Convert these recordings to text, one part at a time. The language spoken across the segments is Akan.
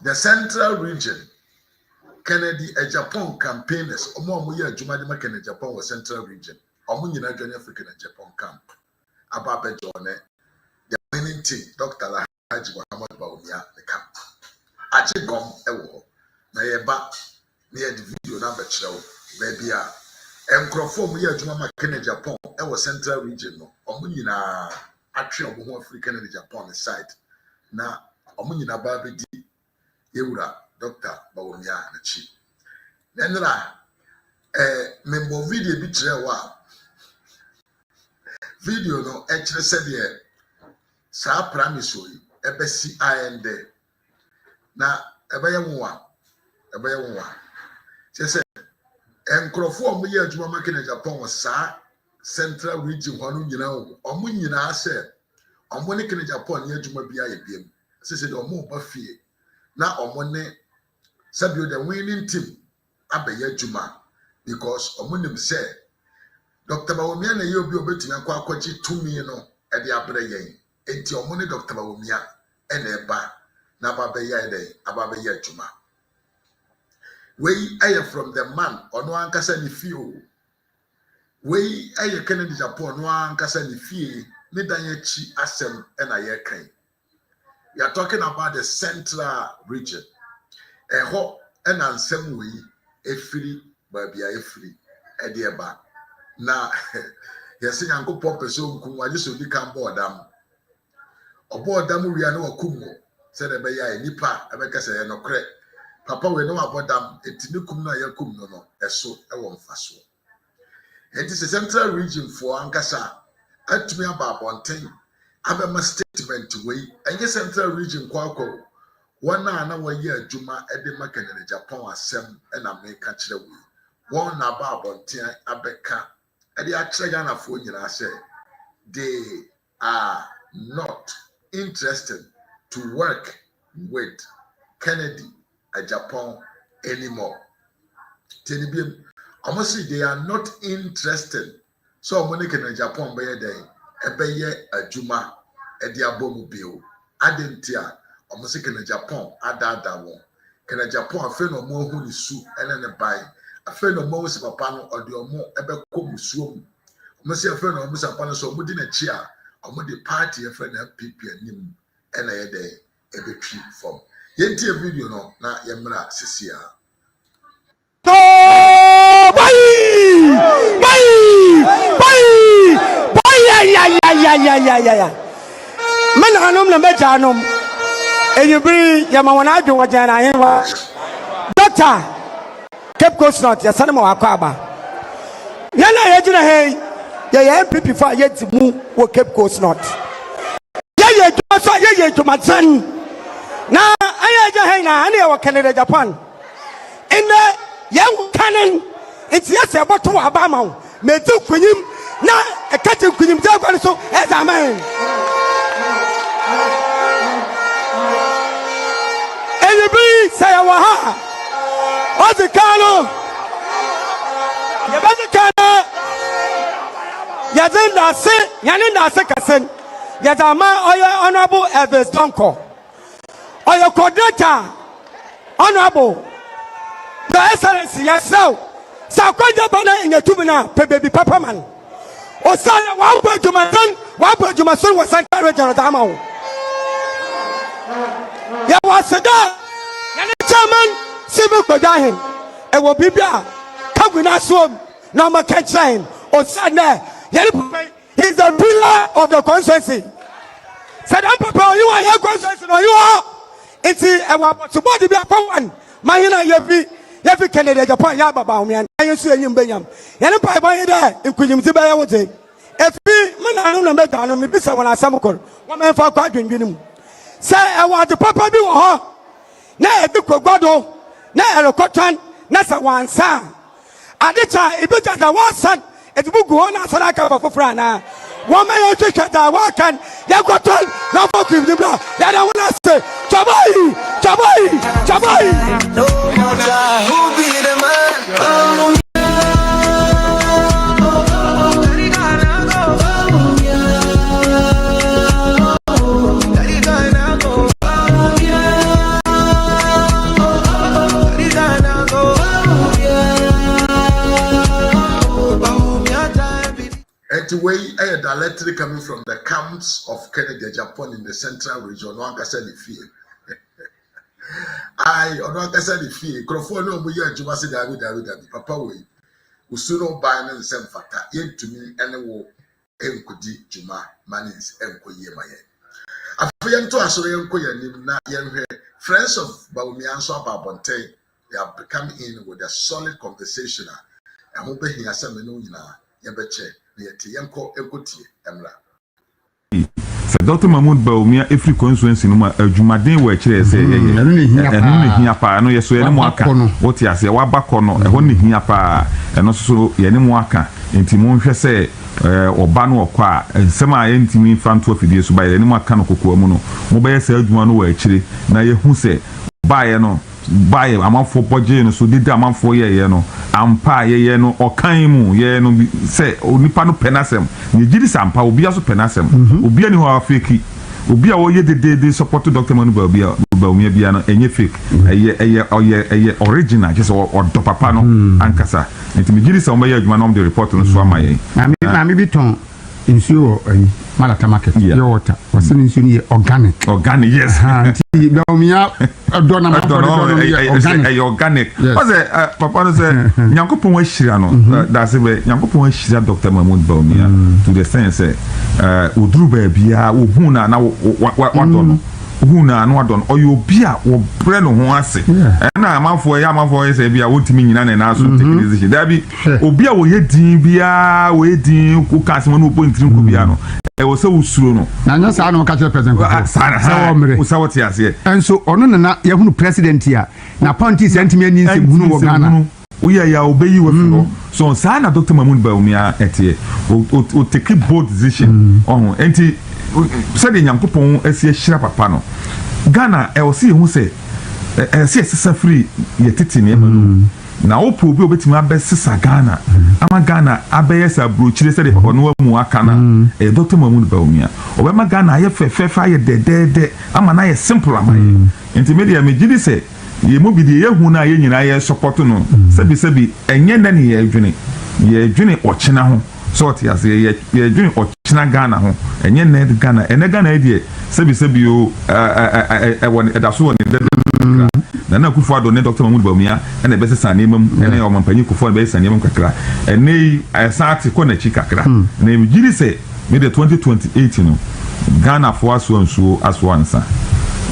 The Central Region Kennedy Agyapong campaigners, wɔn a wɔyɛ adwuma de ma Kennedy Agyapong wɔ Central Region, wɔn nyinaa adwane afiri Kennedy Agyapong camp aba abɛjoin the winning team, Dr. Alhaji Muhammad Bawumia ne camp. Agye gɔm wɔ hɔ na yɛba na yɛde video no abɛkyerɛ wo baabi a nkurɔfoɔ a wɔyɛ adwuma ma Kennedy Agyapong wɔ Central Region no, wɔn nyinaa atwe wɔn ho afiri Kennedy Agyapong ne side na wɔn nyinaa ba abɛdi yɛwura Dr. Bawumia n'akyi. Na nnora mmemmɔ video bi kyerɛ wo a video no kyerɛ sɛdeɛ saa promise yi ɛbɛsi ayɛ ndɛ na ɛbɛyɛ nwa, ɛbɛyɛ nwa kyerɛ sɛ nkurɔfoɔ a wɔyɛ adwuma ma Kennedy Agyapong wɔ saa Central Region hɔ no nyinaa o, wɔn nyinaa sɛ wɔn ne Kennedy Agyapong nyɛ adwuma bi ayɛ biem sɛ deɛ wɔn ba fie na wɔn ne sɛbio the winning team abɛyɛ adwuma because wɔn nim sɛ Dr. Bawumia na ɛyɛ obi a obetumi akɔ akɔgye tumi no ɛde abrɛ yɛn, nti wɔn ne Dr. Bawumia ɛna ɛba na aba abɛyɛ ɛdɛ aba abɛyɛ adwuma. Wei ɛyɛ from the man ɔno ankasa ne fie o. Wei ɛyɛ Kennedy Agyapong ɔno ankasa ne fie ne dan akyi asɛm ɛna yɛrekan. We are talking about the Central Region. Ɛhɔ ɛna nsɛm wei efiri baabi a efiri ɛde ɛba na yɛsɛ Nyankopɔn pɛ sɛ onkum agye sɛ odi kan bɔɔ dam. Ɔbɔɔ dam wia na wakum wɔ sɛdeɛ ɛbɛyɛ a nipa ɛbɛka sɛ ɛyɛ nokorɛ papa wei na wabɔ dam, eti ne kum no a yɛkum no ɛso ɛwɔ mfasoɔ. Eti sɛ Central Region foɔ ankasa atumi aba abɔnten abɛma statement wei, ɛnyɛ Central Region kɔ akɔ, wɔn a na wɔyɛ adwuma ɛde ma Kennedy Agyapong asɛm ɛna meka kyerɛ wei, wɔn na aba abɔnten abɛka ɛde akyerɛ Ghanafoɔ nyinaa sɛ they are not interested to work with Kennedy Agyapong anymore. Tiɛni biem, wɔn si they are not interested sɛ wɔn ne Kennedy Agyapong bɛyɛ dɛn ɛbɛyɛ adwuma ɛde abɔ mu bio. Adi nti a wɔn si Kennedy Agyapong adaadaa wɔn. Kennedy Agyapong, afei na wɔn ahu ne su ɛne ne ban, afei na wɔn ahu sɛ papa no ɔde wɔn ɛbɛkɔ musuo mu. Wɔn si afei na wɔn sɛ papa no sɛ wɔn di n'akyi a, wɔn de party ɛfɛ na NPP anim ɛna ɛyɛ dɛn ɛbɛtwi fam. Yɛntie video no na yɛmmra sisi a. Bye bye bye bye ya ya ya ya ya ya ya. Me nanom na m'agyanom, enyibiri yɛma wɔn adwen wɔ gyɛn ahemfa. Doctor, Cape Coast North, yɛsane ma wakɔ aba. Yɛn a yɛgyina ha yi, yɛyɛ NPP fo a yɛdi mu wɔ Cape Coast North. Yɛyɛ adwuma so a yɛyɛ adwumaden na ɛyɛ agya ha nyinaa ɛne yɛwɔ Kennedy Agyapong nnɛ yɛn ho kanen, nti yɛsɛ yɛbɔto wɔ aba ama wo mɛdi nkunyim na ɛka kye nkunyim gya agua no so ɛdze amen. Enyibiri sɛ yɛwɔ ha a, ɔdze kan no yɛbɛdze kan na yɛdze ndase, yɛne ndase kɛse no yɛdze ama ɔyɛ Honourable Elvis Donkor, ɔyɛ coordinator. Honourable, Your Excellency, yɛsrɛ wo sɛ akwagya ba na ɛnya tumi no a, pɛ baabi papa ma no osiane wabɔ adwumaden, wabɔ adwumason wɔ Central Region. Ɔdze ama wo. Yɛwɔ aseda yɛne Chairman Stephen Kwadwo Ahen ɛwɔ biribi a kagu n'asoɔ mu na ɔmaka kyerɛ hɛn osiane yɛne papa yi, he is the pillar of the constituency. Sɛ dɛm papa ɔyi wɔ yɛn constituency na ɔyi wɔ, nti ɛwɔ abɔtobɔde bi akɔwan ma hɛn a yɛfi Kennedy Agyapong yɛ aba Bawumia na yɛn nso yɛnyim bɛnyam. Yɛne mpaebɔ yi dɛ nkunyimdzi bɛyɛ wo dze. Efi me nanom na m'agyanom, mebisa wɔn asɛm kor, wɔmɛmfa kɔ adwendwen mu sɛ ɛwɔ ade papa bi wɔ hɔ na ebi kɔ gua do na ɛrekɔtɔn na sɛ wansa a, ade kyɛ a ebigya dza wɔasan ede bu gu hɔ na asan aka fa foforɔ anaa wɔma yɛhwehwɛ dza wɔakan yɛkɔtɔn na ɔfa kunim bra. Yɛda wɔn ase. Twabai, twabai, twabai. Who be the man? Oh, Daddy gonna go. Oh, yeah. Daddy gonna go. Oh, yeah. wei yɛ directly coming from the camps of Kennedy Agyapong in the central region, ɔno ankasa ne fie. Ayi, ɔno ankasa ne fie. Nkurɔfoɔ ne ɔmo yɛ adwuma sɛ daabi, daabi, daabi, papa wei, osu no ban ne nsɛm fata, yɛntumi ne wo nkɔdi dwuma ma ne nkɔ yie ma yɛn. Afei yɛnto asɔre, yɛnkɔ yɛn anim na yɛnhwɛ Friends of Bawumia nso aba abɔnten. They have come in with a solid conversation a ɛho bɛhia sɛ me no nyinaa yɛbɛkyɛ na yɛte. Yɛnkɔ nkɔtie mmra. Sɛ Dr Mahmood Bawumia efiri constituency no mu a, adwumaden wɔ akyire sɛ yɛyɛ. Ɛno na ehia. Ɛno na ehia paa. Ɛno yɛ so yɛne mu aka. Waba kɔ no. Wote aseɛ, waba kɔ no, ɛhɔ na ehia paa. Ɛno nso so yɛne mu aka, nti monhwɛ sɛ ɔba no ɔkɔ a, nsɛm a yɛntumi fa nto afidie so ba, yɛne mu aka no kokoa mu no, mobɛyɛ saa adwuma no wɔ akyire na yɛhu sɛ baeɛ no baeɛ, amanfoɔ bɔgyee no so deda, amanfoɔ yɛyɛ no ampa a yɛyɛ no ɔkan mu yɛyɛ no bi sɛ onipa no pɛ n'asɛm na yɛgye di sɛ ampa obia so pɛ n'asɛm. Obia ni hɔ a fake. Obi a wɔyɛ dedeede support Dr Manu Bawumia, Bawumia bia no, ɛnyɛ fake, ɛyɛ ɔyɛ ɛyɛ original, kyerɛ sɛ ɔdɔ papa no ankasa. Nti megye di sɛ wɔbɛyɛ adwuma na wɔde report no so ama yɛn. Maame bi tɔn nsuo wɔ ayi Malata Market. Pure water, wɔsɛ ne nsuo no yɛ organic. Organic, yes. Ha, nti Bawumia ɔdɔ na ɛdɔ manfoɔ de no dɔ no yɛ organic. Ɛyɛ organic. Yes. Ɔsɛ papa no sɛ Nyankopɔn ahyira no, daase bɛ Nyankopɔn ahyira Dr Mahmood Bawumia to the sense sɛ oduru baabiara ohun na na wadɔ no, ohun na na wadɔ no. Ɔyɛ obi a wɔbrɛ ne ho ase. Ɛna amanfoɔ ɛyɛ amanfoɔ yɛ sɛ bi a wɔntumi nyina ne nan so take decision dabi. Obi a wɔyɛ din biara, wɔyɛ din ko ka asɛm no, wɔbɔ ntiri nko biara no, ɛwɔ sɛ wosuro no. Na nyɛ saa na wɔka kyerɛ President Ah, Kufuor saa na sɛ wɔmmere. Sɛ wɔte aseɛ. Ɛnso ɔno nana yɛhunu president a na politics ɛntumi ani nsɛm hunu wɔ Ghana. Woyɛ yɛ a, wobɛyi wafi hɔ so. Saa na Dr Mahmood Bawumia ɛteɛ. O take bold decision ɔho. Nti sɛdeɛ Nyankopɔn asi ahyira papa no, Ghana ɛwɔ sɛ yɛhu sɛ ɛsɛ yɛsesa firi yɛ tete nneɛma no mu na wopɛ obi a obɛtumi abɛsesa Ghana ama Ghana abɛyɛ sɛ aburokyire, sɛdeɛ papa no amu aka no a, ɛyɛ Dr Mahmood Bawumia. Ɔbɛma Ghana ayɛ fɛfɛɛfɛ, ayɛ dɛdɛɛdɛ, ama no ayɛ simple ama yɛ. Nti me deɛ, megye di sɛ yɛn mu bi deɛ, yɛhu no a, yɛn nyinaa yɛ support no. Sɛbisɛbi, ɛnyɛ nɛ ne yɛdwene, yɛdwene ɔkyena ho sɛ ɔte ase. Yɛdwene ɔkyena Ghana ho, ɛnyɛ nɛ Ghana. Ɛnɛ Ghana yi deɛ, sɛbisɛbi o, ɛɛ ɛɛ ɛwɔ ɛda so wɔ ne dɛdɛ kakra. Nana Akufo Addo ne Dr Mahmood Bawumia ɛna ɛbɛsesa nneɛma mu, ɛne ɔmampanyin Kufuor na ɛbɛsesa nneɛma mu kakra. Ɛnɛ yi ɛsan ate kɔ n'akyi kakra na megye di sɛ me de 2028 no, Ghanafoɔ asoa nsuo asoa nsa.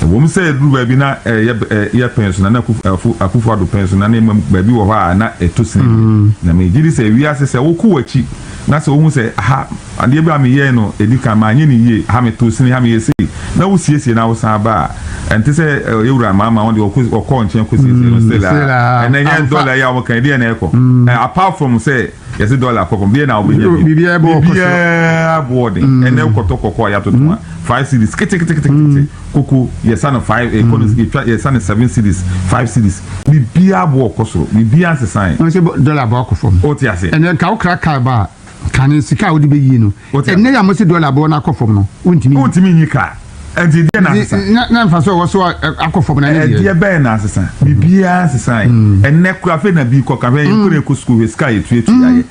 Ɛwɔ sɛ ɛduru baabi na ɛyɛ ɛyɛ pɛn so, Nana Akufo Addo pɛn so na nneɛma baabi wɔ hɔ a na ɛtɔ sini deɛ, na megye di sɛ wiase sɛ wokɔ w'akyi na sɛ wohu sɛ ha adeɛ bi a meyɛɛ no ɛdi kan maanyɛ ne yie, ha metɔ sini, ha meyɛ sei, na wosiesie na wosan ba a, ɛnte sɛ yɛwura maama wɔn de ɔkɔ nkyɛn kɔ siesie no still still a a, ɛnɛ nyɛ amfa. Dɔla yi a wɔka deɛ na ɛkɔ apart from sɛ yɛsɛ dɔla kɔ fam deɛ na wobɛnya bi. Biribiara bɔ ɔkɔ so. Biribiara boɔ den. Ɛnɛ kɔtɔ kɔkɔɔ a yɛatoto a 5 cedis keteketekete, koko yɛsa no five, ɛkɔ no yɛtwa yɛsa no 7 cedis, 5 cedis. Biribiara boɔ kɔ soro, biribiara nsesan. Wɔn sɛ dɔla bɔ akɔ fam. O ti ase. Ɛnɛ nka wokra kaa ba a, kane sika a wode bɛyie no, Wote ase. ɛnɛ yɛ a mo sɛ dɔla bɔ no akɔ fam no, wontumi nyi. Wontumi nyi kaa, ɛnti deɛ na asesa. Na mfa so a ɛwɔ so a akɔ fam no ne deɛ. Ɛdeɛ bɛyɛ na asesa, biribiara nsesan. Ɛnɛ kura afei na bi kɔ kahwɛ yɛn kura ekɔ sukuu, hwɛ sika yɛ tuatua yɛ,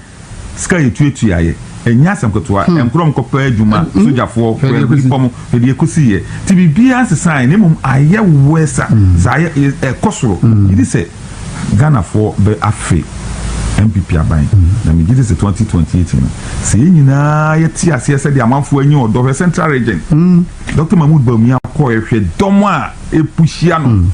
sika yɛ tuatua yɛ, ɛnyɛ asɛm ketewa. Nkorɔm kɔpɛ adwuma, sogyafoɔ Hwɛ deɛ ɛkɔsi. fam, hwɛ deɛ ɛkɔsi yɛ. Ti biribiara nsesan na mmom ayɛ wɛsa saa, ayɛ ɛkɔ soro. Yidi sɛ Ghanafoɔ bɛ afe NPP aban na megye di sɛ 2028 no, sɛ yɛn nyinaa yɛte aseɛ sɛdeɛ amanfoɔ anyi ɔdɔ. Hwɛ Central Region, Dr Mahmood Bawumia kɔɔ, hwɛ dɔm a ɛpuhyia no.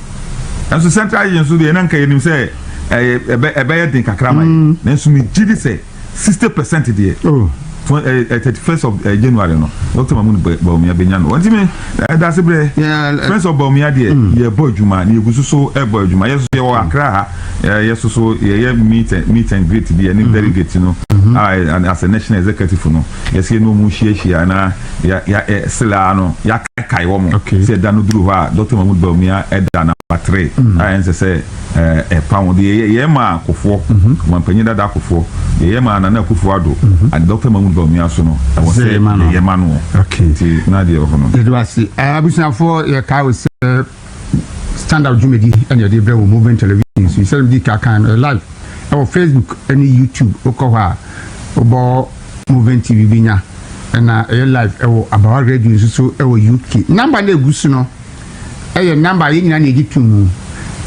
Ɛnso Central Region so deɛ, ɛna nka yɛnim sɛ ɛyɛ ɛbɛyɛ den kakra ma yɛ, nanso megye di sɛ 60% deɛ, Oh. 31st of January no, Dr Mahmood Bawumia bɛnya no. Wɔnti mi ɛda ase berɛ. Friends of Bawumia deɛ, yɛbɔ adwuma na yɛgu so so ɛbɔ adwuma. Yɛ so yɛwɔ Accra ha, yɛ so so yɛyɛ meet and greet bi ɛne delegate no a as a national executive no, yɛsɛ yɛne ɔmu hyiahyia na yɛ yɛ ɛ selaa no yɛakaekae wɔ mo sɛ ɛda no duru hɔ a, Dr Mahmood Bawumia ɛda number three a ɛnsɛ sɛ ɛpa ho deɛ. Yɛ ma Kufuor, ɔmampanyin dada Kufuor, yɛyɛ ma Nana Akufo Addo ade, Dr Mahmood Bawumia so no, ɛwɔ Sɛ sɛ yɛma no. yɛyɛ ma no. Nti na deɛ ɛwɔ hɔ no. Yɛde wase. Abusuafoɔ, yɛkae wo sɛ stand up dwumadi ɛne yɛde brɛ wɔ Movement Television so. Sɛ medi ka kan no, ɛyɛ live ɛwɔ Facebook ne YouTube. Wokɔ hɔ a, wobɔ Movement TV bi nya ɛna ɛyɛ live ɛwɔ Abawa Radio nso so ɛwɔ UK. Number no egu so no ɛyɛ number a yɛn nyinaa na yɛgye tom mu.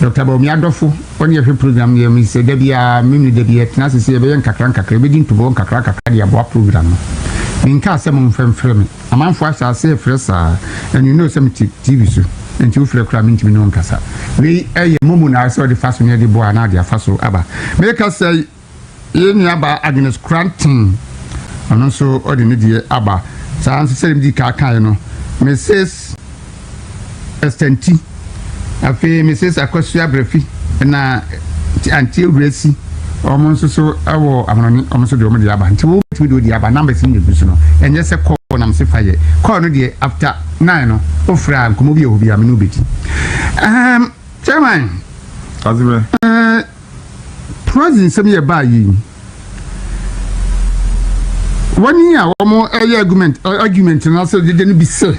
Dr. Bawumia adɔfo wɔne yɛhwɛ program no yɛ mi sɛ da biara memene da bi yɛtena ase sɛ yɛbɛyɛ nkakra nkakra, yɛbɛdi ntoboɔ nkakra nkakra de aboa program no. Menkaa sɛ momfrɛmfrɛ me, amanfoɔ ahyɛ ase frɛ saa, and you know sɛ mete TV so nti wofrɛ koraa mentumi ne wo nkasa. Wei ɛyɛ momo na sɛ ɔde fa so ne ɛde boa anaa de afa so aba. Meka sɛ yɛn nuabaa Agnes Kranten, ɔno nso ɔde ne deɛ aba. Saa nso sɛdeɛ medi kan kaeɛ no, Mrs. Esther Nti, afei Mrs. Akosua Brefi na Auntie Awurasi, wɔn nso so wɔ amanɔne, wɔn nso deɛ wɔn de aba. Nti wɔbɛtumi de wɔde aba, numbers no na egu so no. Ɛnyɛ sɛ call nam se fa yɛ. Call no deɛ after 9 no, wofrɛ a nkɔmmɔ bi wɔ hɔ bi a me ne wobɛdi. Chairman, Azimɛ. Prison nsɛm yɛ baa yi, wɔn a wɔn ɛyɛ argument na sɛ dede no bi sɛ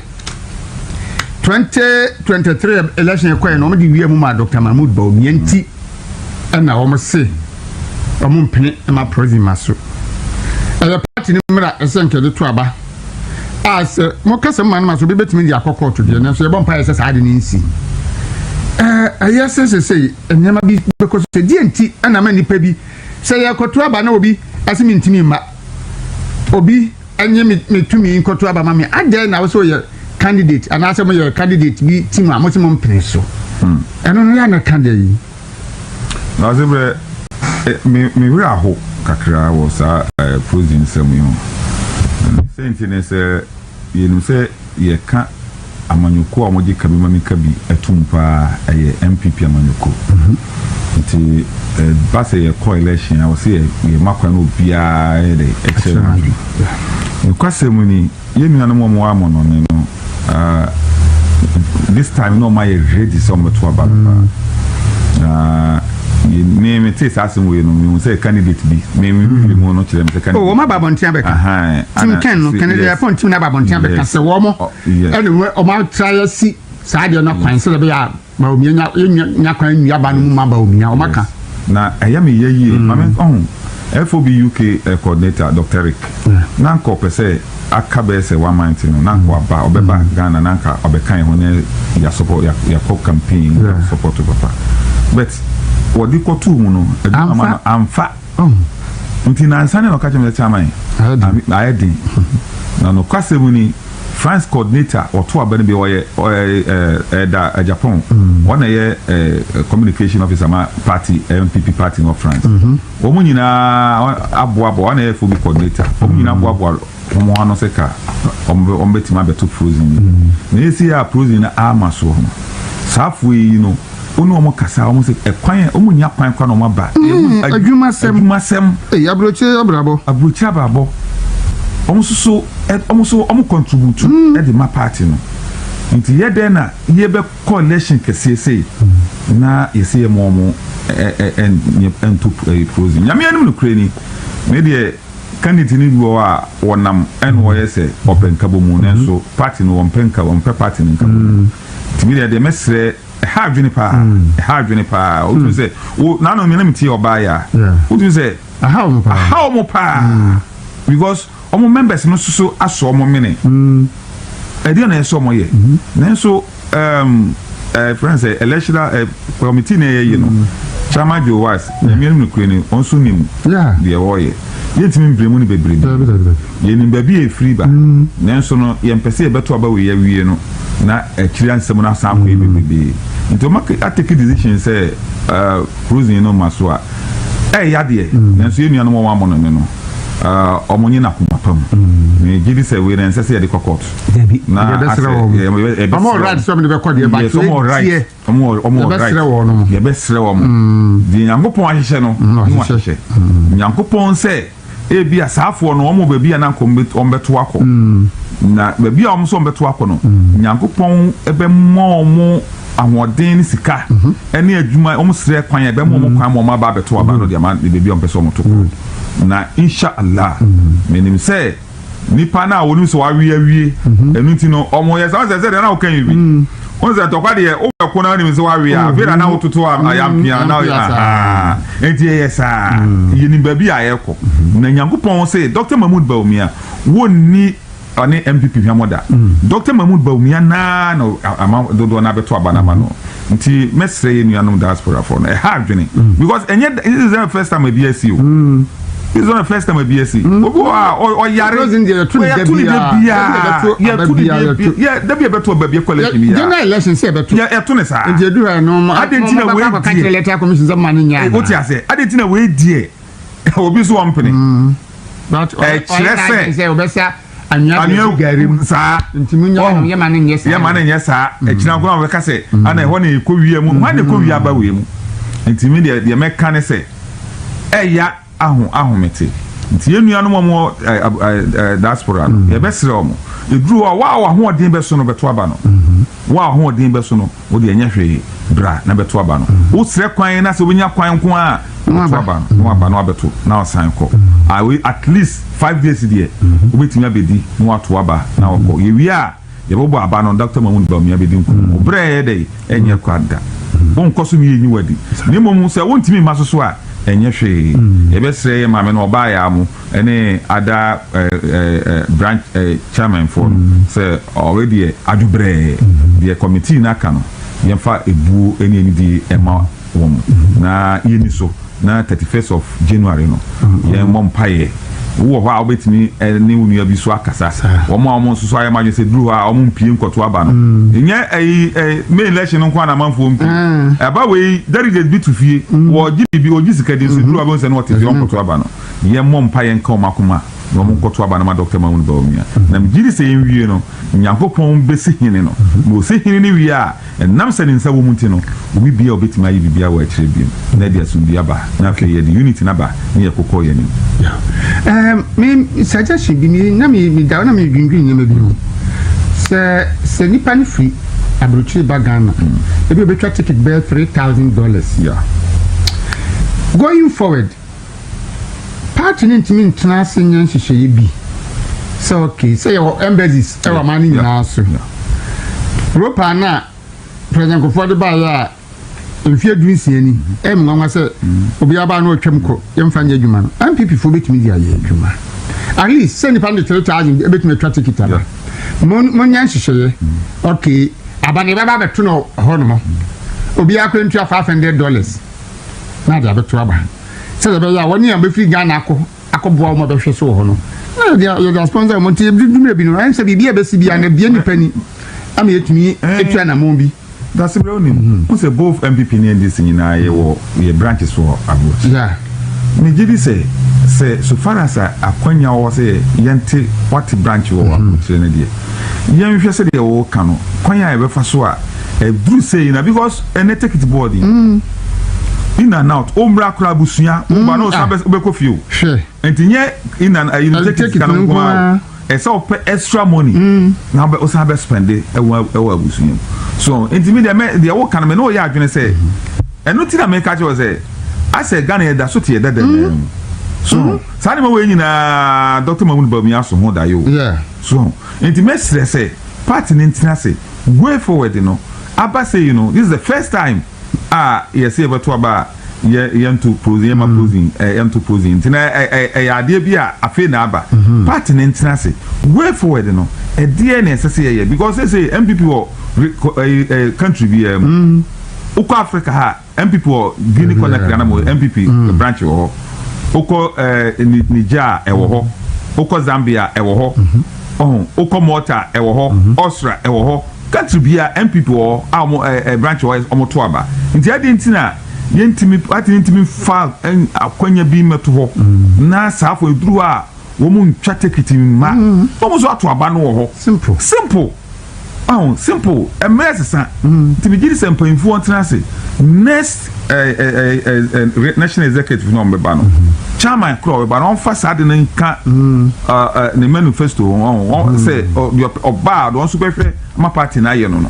2023 election kɔɛ no, wɔn de wia mu ma Dr. Mahmood Bawumia, nti ɛna wɔn se wɔn mpene ma prison ma so. Ɛyɛ party no mmra ɛsɛ nkɛde to aba a sɛ mo kasa mu ma no ma so obi bɛtumi de akɔ kɔɔto deɛ, nanso yɛbɔ mpa yɛ sɛ saa de ne nsi. Ɛyɛ sɛ sɛsɛ nneɛma bi bɛkɔ so sɛ deɛ nti ɛna ma nipa bi sɛ yɛkɔto aba na obi ɛsɛ mi ntumi mma obi ɛnyɛ mi tumi nkɔto aba ma mi adɛn na wɔsɛ ɔyɛ candidate anaasɛ mo yɛ candidate bi team a mo sɛ mo mpene so, ɛno no yɛ ana ka deɛ yi. Na ɔsɛ bɛ me werɛ aho kakra wɔ saa prison nsɛm yi ho. Sɛ nti ne sɛ yɛnim sɛ yɛka amanyɔkuo a wɔgye kabi ma mi ka bi ɛtum paa, ɛyɛ NPP amanyɔkuo. Nti ba sɛ yɛkɔ election a, wɔsɛ yɛ yɛma kwan no obiara yɛ de ɛkyerɛ no. Nokwasɛm ni, yɛn nuanom a wɔwɔ amɔnɔne no, this time na wɔn ayɛ ready sɛ wɔbɛto aba no paa. Na me me te saa asɛm wei no, mehu sɛ candidate bi me me mu no kyerɛ me sɛ candidate o, wɔn aba abɔnten abɛka. Team Ken no, Kennedy Agyapong team no aba abɔnten abɛka sɛ wɔn ɛna wɔn atra yɛ si saa deɛ no kwan sɛ ɛbɛyɛ a Bawumia nya nya kwan nua ba no mu ma Bawumia wɔn aka. Na ɛyɛ me yɛ yie maame ɔho FOB UK coordinator Dr Eric na nka ɔpɛ sɛ aka bɛyɛ sɛ one month no na nka waba, ɔbɛba Ghana na nka ɔbɛka yɛn ho ne yɛasɔpɔ yɛakɔ campaign support papa, but wɔde kɔtoo mu no adwuma ma no amfa. Nti nansa ne na ɔka kyerɛ me sɛ chairman, ayɛ den. Na nokwasɛm ni, France coordinator ɔto aba no bi, ɔyɛ ɔyɛ ɛɛ ɛda Japan, wɔn na yɛ communication officer ma party NPP party no France. Wɔn nyinaa aboaboa, wɔn na yɛ FOB coordinator, wɔn nyinaa aboaboa wɔn ano sɛ ka wɔn bɛtumi abɛto frozen yi. Na esi a frozen no ama soɔ no, saa afo yi no, wɔn ne wɔn kasa, wɔn sɛ ɛkwan a wɔn nya kwan kwan na wɔn aba. Adwumasɛm. Adwumasɛm. Ee, aburokyire abrabɔ. Aburokyire abrabɔ. Wɔn nso so wɔn nso wɔn contribute ɛde ma party no. Nti yɛ dɛn na yɛbɛ kɔ election kɛseɛ sei na yɛsɛ yɛ mo wɔn ɛ ɛ ɛ ɛnto ɛ frozen? Nyame anim no kure ni, me deɛ candidate ni bi wɔ hɔ a wɔnam ɛna wɔyɛ sɛ ɔpɛ nkabɔ mu, nanso party no wɔmpɛ nka, wɔmpɛ party no nkabɔ mu. Nti mi deɛ mɛsrɛ, ɛha adwene paa, ɛha adwene paa. Wotumi sɛ wo nanu mi na mi tie ɔbaa yɛ a, wotumi sɛ aha wɔn paa. Aha wɔn paa because wɔn members no soso asɔ wɔn mene ɛdeɛ na ɛsɛ wɔn yɛ. Nanso friend sɛ election committee na ɛyɛ yi no, Chairman Joe Wise, nyame anim no kure ni, wɔn nso nim deɛ wɔreyɛ. Yɛntumi mpere mu no bebree. Dabi, dabi, dabi. Yɛnim baabi a ɛfiri ba, nanso no yɛmpɛ sɛ yɛbɛto aba wei awie no na akyiri ansɛm no asan akɔ yɛ bebrebe. Nti ɔma atake decision sɛ prison no ma so a ɛyɛ adeɛ, nanso yɛn nuanom a wɔn amɔ no ne no ɔmo nye n'akoma pa mu. Megye di sɛ wei no ɛnsɛ sɛ yɛde kɔ court. Dabi. Na yɛbɛsrɛ wɔn. Yɛbɛsrɛ ɔmo right sɛ ɔmo de bɛkɔ deɛ, but Yes, ɔmo right. tie. Ɔmo right. Yɛbɛsrɛ wɔn no. Yɛbɛsrɛ wɔn deɛ Nyankopɔn ahyehyɛ no na wahyehyɛ. Wahyehyɛ Nyankopɔn sɛ ebi a saafoɔ no wɔn baabi a nanka wɔn bɛto akɔ na baabi a wɔn nso wɔn bɛto akɔ no, Nyankopɔn bɛmɔ wɔn ahoɔden ne sika ɛne adwuma. Wɔn srɛ kwan a ɛbɛmɔ wɔn kwan ma wɔn aba abɛto aba no deɛ ama baabi a wɔn pɛ sɛ wɔn to kɔ. Na insha Allah menim sɛ Nipa no a wɔnim sɛ wawe awie, ɛno nti no ɔmo yɛ saa. Sɛ sɛ deɛ na woka yi bi wɔn sɛ ntɔkwa deɛ, wobɛko na wonim sɛ wawe a, afei na na wototo ayampia na Yampia saa. Nti ɛyɛ saa, yɛnim baabi a yɛkɔ na Nyankopɔn sɛ Dr Mahmood Bawumia wɔnni ɔne NPP hwamɔ da. Dr Mahmood Bawumia naa na ama dodoɔ no abɛto aba no ama no. Nti mɛsrɛ yɛ nuanom diasporafoɔ no, ɛha adwene because ɛnyɛ, this is not the first time ebi asi o. This is not the first time ebi asi. Obi wɔ hɔ a ɔyare. President deɛ, yɛto ne da yɛto ne da biara. biara. Yɛto yɛto ne biara, da yɛto. biara, da bi yɛbɛto aba bi ɛkɔ election biara. General election sɛ yɛbɛto. Yɛto ne saa. Nti edu hɔ no mo Adi nti na mo wei bɛkɔ akɔka die. kyerɛ Electoral Commission sɛ mo ma no nya. Wote ase, adi nti na wei diɛ obi so wɔn mpene. But Ɛkyerɛ sɛ- sɛ ɔbɛsa anwea anwea de gari mu. Saa. Nti mo nya Ɔho. yɛ ma no nyɛ saa. Yɛ ma no nyɛ saa. Ɛkyina nko a wɔbɛka sɛ ana ɛhɔ na ɛkɔ wie mu, hwan na ɛkɔ wie aba wie mu. Nti mi deɛ mɛka ne sɛ ɛya aho ahomete. Nti yɛn nuanom a wɔwɔ ɛ ɛ ɛ diaspora no, yɛbɛsrɛ wɔn, eduru hɔ a, wa a ahoɔden bɛso no, bɛto aba no. Wa a ahoɔden bɛso no, o deɛ ɛnyɛ hwee, bra na bɛto aba no. Wosrɛ kwan na sɛ wonya kwan nko a, bɛto aba no na waba na wabɛto na wasan kɔ. Awe at least 5 days deɛ, wobɛtumi abɛdi na wato aba na wakɔ. Yɛwie a, yɛbɛbɔ aba no, Dr Mahmood Bawumia bɛdi nkonim. Berɛ yɛ dɛ ɛnyɛ kwa da, wonkɔ so meyɛ nyiwa di na mmom sɛ wontumi mma so so a, ɛnyɛ hwee. Yɛbɛsrɛ yɛ maame no, ɔbaa yɛ mo ɛne ada branch chairman foɔ no sɛ ɔwɛ deɛ adwobrɛɛ deɛ committee no aka no, yɛmfa ebuo ne anidie ɛma wɔn na yɛni so na 31st of January no, yɛmmɔ mpaeɛ. Wowɔ hɔ a, wobɛtumi ne wo nua bi so akasa. Wɔn a wɔn nso so ayɛ madwene sɛ duru hɔ a wɔn mpie nkɔto aba no, nyɛ ɛyi ɛ main election no nko a na amanfoɔ mpie ɛba wei. Delegate bi to fie, wɔgye bibi, wɔgye sika di nso duru hɔ a, bɛn sɛ no wɔte fie, wɔn nkɔto aba no. Yɛmmɔ mpaeɛ nka wɔn akoma na wɔn nkɔto aba no ma Dr Mahmood Bawumia. Na megye di sɛ yɛn wie no, Nyankopɔn bɛsi hene no na ɔsi hene no wie a, ɛnam sɛ ne nsa wɔ mu nti no, obi bia a obɛtumi ayɛ biribiara wɔ akyerɛ biom na ɛde asomdue aba na afei yɛde unity no aba ne yɛkokɔ yɛn anim. Me suggestion bi mi na mi da na mi dwindwin nneɛma bi ho sɛ nipa no firi aburokyire ba Ghana, ebi obetwa ticket bɛyɛ $3,000. Going forward, party ne ntumi ntena ase nyɛ nhyehyɛeɛ bi sɛ okay, sɛ yɛwɔ embassies ɛwɔ aman no nyinaa so. Ropa na President Kufuor de baayɛ a mfeɛ 16 ni, ɛyɛ mu nwanwa sɛ obiara baa na ɔtwam kɔ, yɛmfa nyɛ adwuma no. NPP foɔ bɛtumi de ayɛ adwuma, at least sɛ nipa no de 3,000 ɛbɛtumi atwa ticket aba. Mo nyɛ nhyehyɛeɛ, okay, aba ne bɛba abɛto no hɔ nom, obiara kɔ ntua $500 na de abɛto aba, sɛdeɛ ɛbɛyɛ a wɔne a bɛfiri Ghana akɔ akɔboa wɔn a bɛhwɛ so wɔ hɔ no na yɛde sponsor wɔn. Nti yɛdumire bi no, ɛn sɛ biribi a bɛsi bi a na bie nipa ni ama yɛtumi etu anamɔn bi. Dasebere, onim n sɛ both NPP ne NDC nyinaa yɛwɔ yɛ branches wɔ aburokyi. Megye di sɛ so far as a akwanya wɔ sɛ yɛnte wate branch wɔ aburokyire no deɛ, yɛnhwɛ sɛdeɛ wɔka no, kwan a yɛbɛfa so a ɛduru sei na because ɛnɛ ticket board yi, in and out, ɔmmra koraa, abusua woba na ɔsan wobɛkɔ fie o. Hwɛ. Nti nyɛ in and ayi no Ɛde ticket ticket sika no no nko nko ara ara. o, ɛsɛ ɔpɛ extra money na wobɛ ɔsan bɛ spend ɛwɔ abusua mu so. Nti mi deɛ, mɛ deɛ wɔka no, mɛ ne wɔyɛ adwene sɛ ɛno ti na mɛka kyerɛ wɔ sɛ asɛ Ghana yɛ da so te yɛ dada naa mu so. Saa nneɛma wɔ nyinaa, Dr Mahmood Bawumia so ho da yi o. So nti mɛsrɛ sɛ party ne ntena ase. Way forward no aba sɛ yi no, this is the first time a yɛsɛ yɛbɛto aba a yɛ yɛnto prosing, yɛma prosing, yɛnto prosing. Nti na ɛ ɛ ɛyɛ adeɛ bi a afei na aba. Party ne ntena ase, way forward no, ɛdeɛ na ɛsɛ sɛ yɛyɛ because sɛ NPP wɔ ɛɛ ɛ country bi mu, wokɔ Africa ha, NPP wɔ Guinea Conakry anam NPP branch wɔ hɔ, wokɔ Niger a, ɛwɔ hɔ, wokɔ Zambia, ɛwɔ hɔ, ɔhun, wokɔ Malta, ɛwɔ hɔ, Austria, ɛwɔ hɔ. Country bi a NPP wɔ hɔ a wɔn ɛɛ ɛ branch wɔ hɔ, wɔn to aba. Nti adi nti na yɛntumi party ntumi fa akwanya bi mɛto hɔ na saa afɔ eduru hɔ a, wɔn ntwa ticket mma wɔn nso ato aba no wɔ hɔ. Simple. Simple, ɔhun, simple. Mmerɛ sesa nti mi gyi di sɛ mpanyinfoɔ ntena ase. Next ɛ ɛ ɛ ɛ national executive na wɔn bɛba no, chairman koro a ɔbɛba no, ɔnfa saa de ne nka ne manifesto ho, ɔhun, sɛ ɔ deɛ ɔbaa deɛ ɔnso bɛhwɛ ama party na ayɛ no,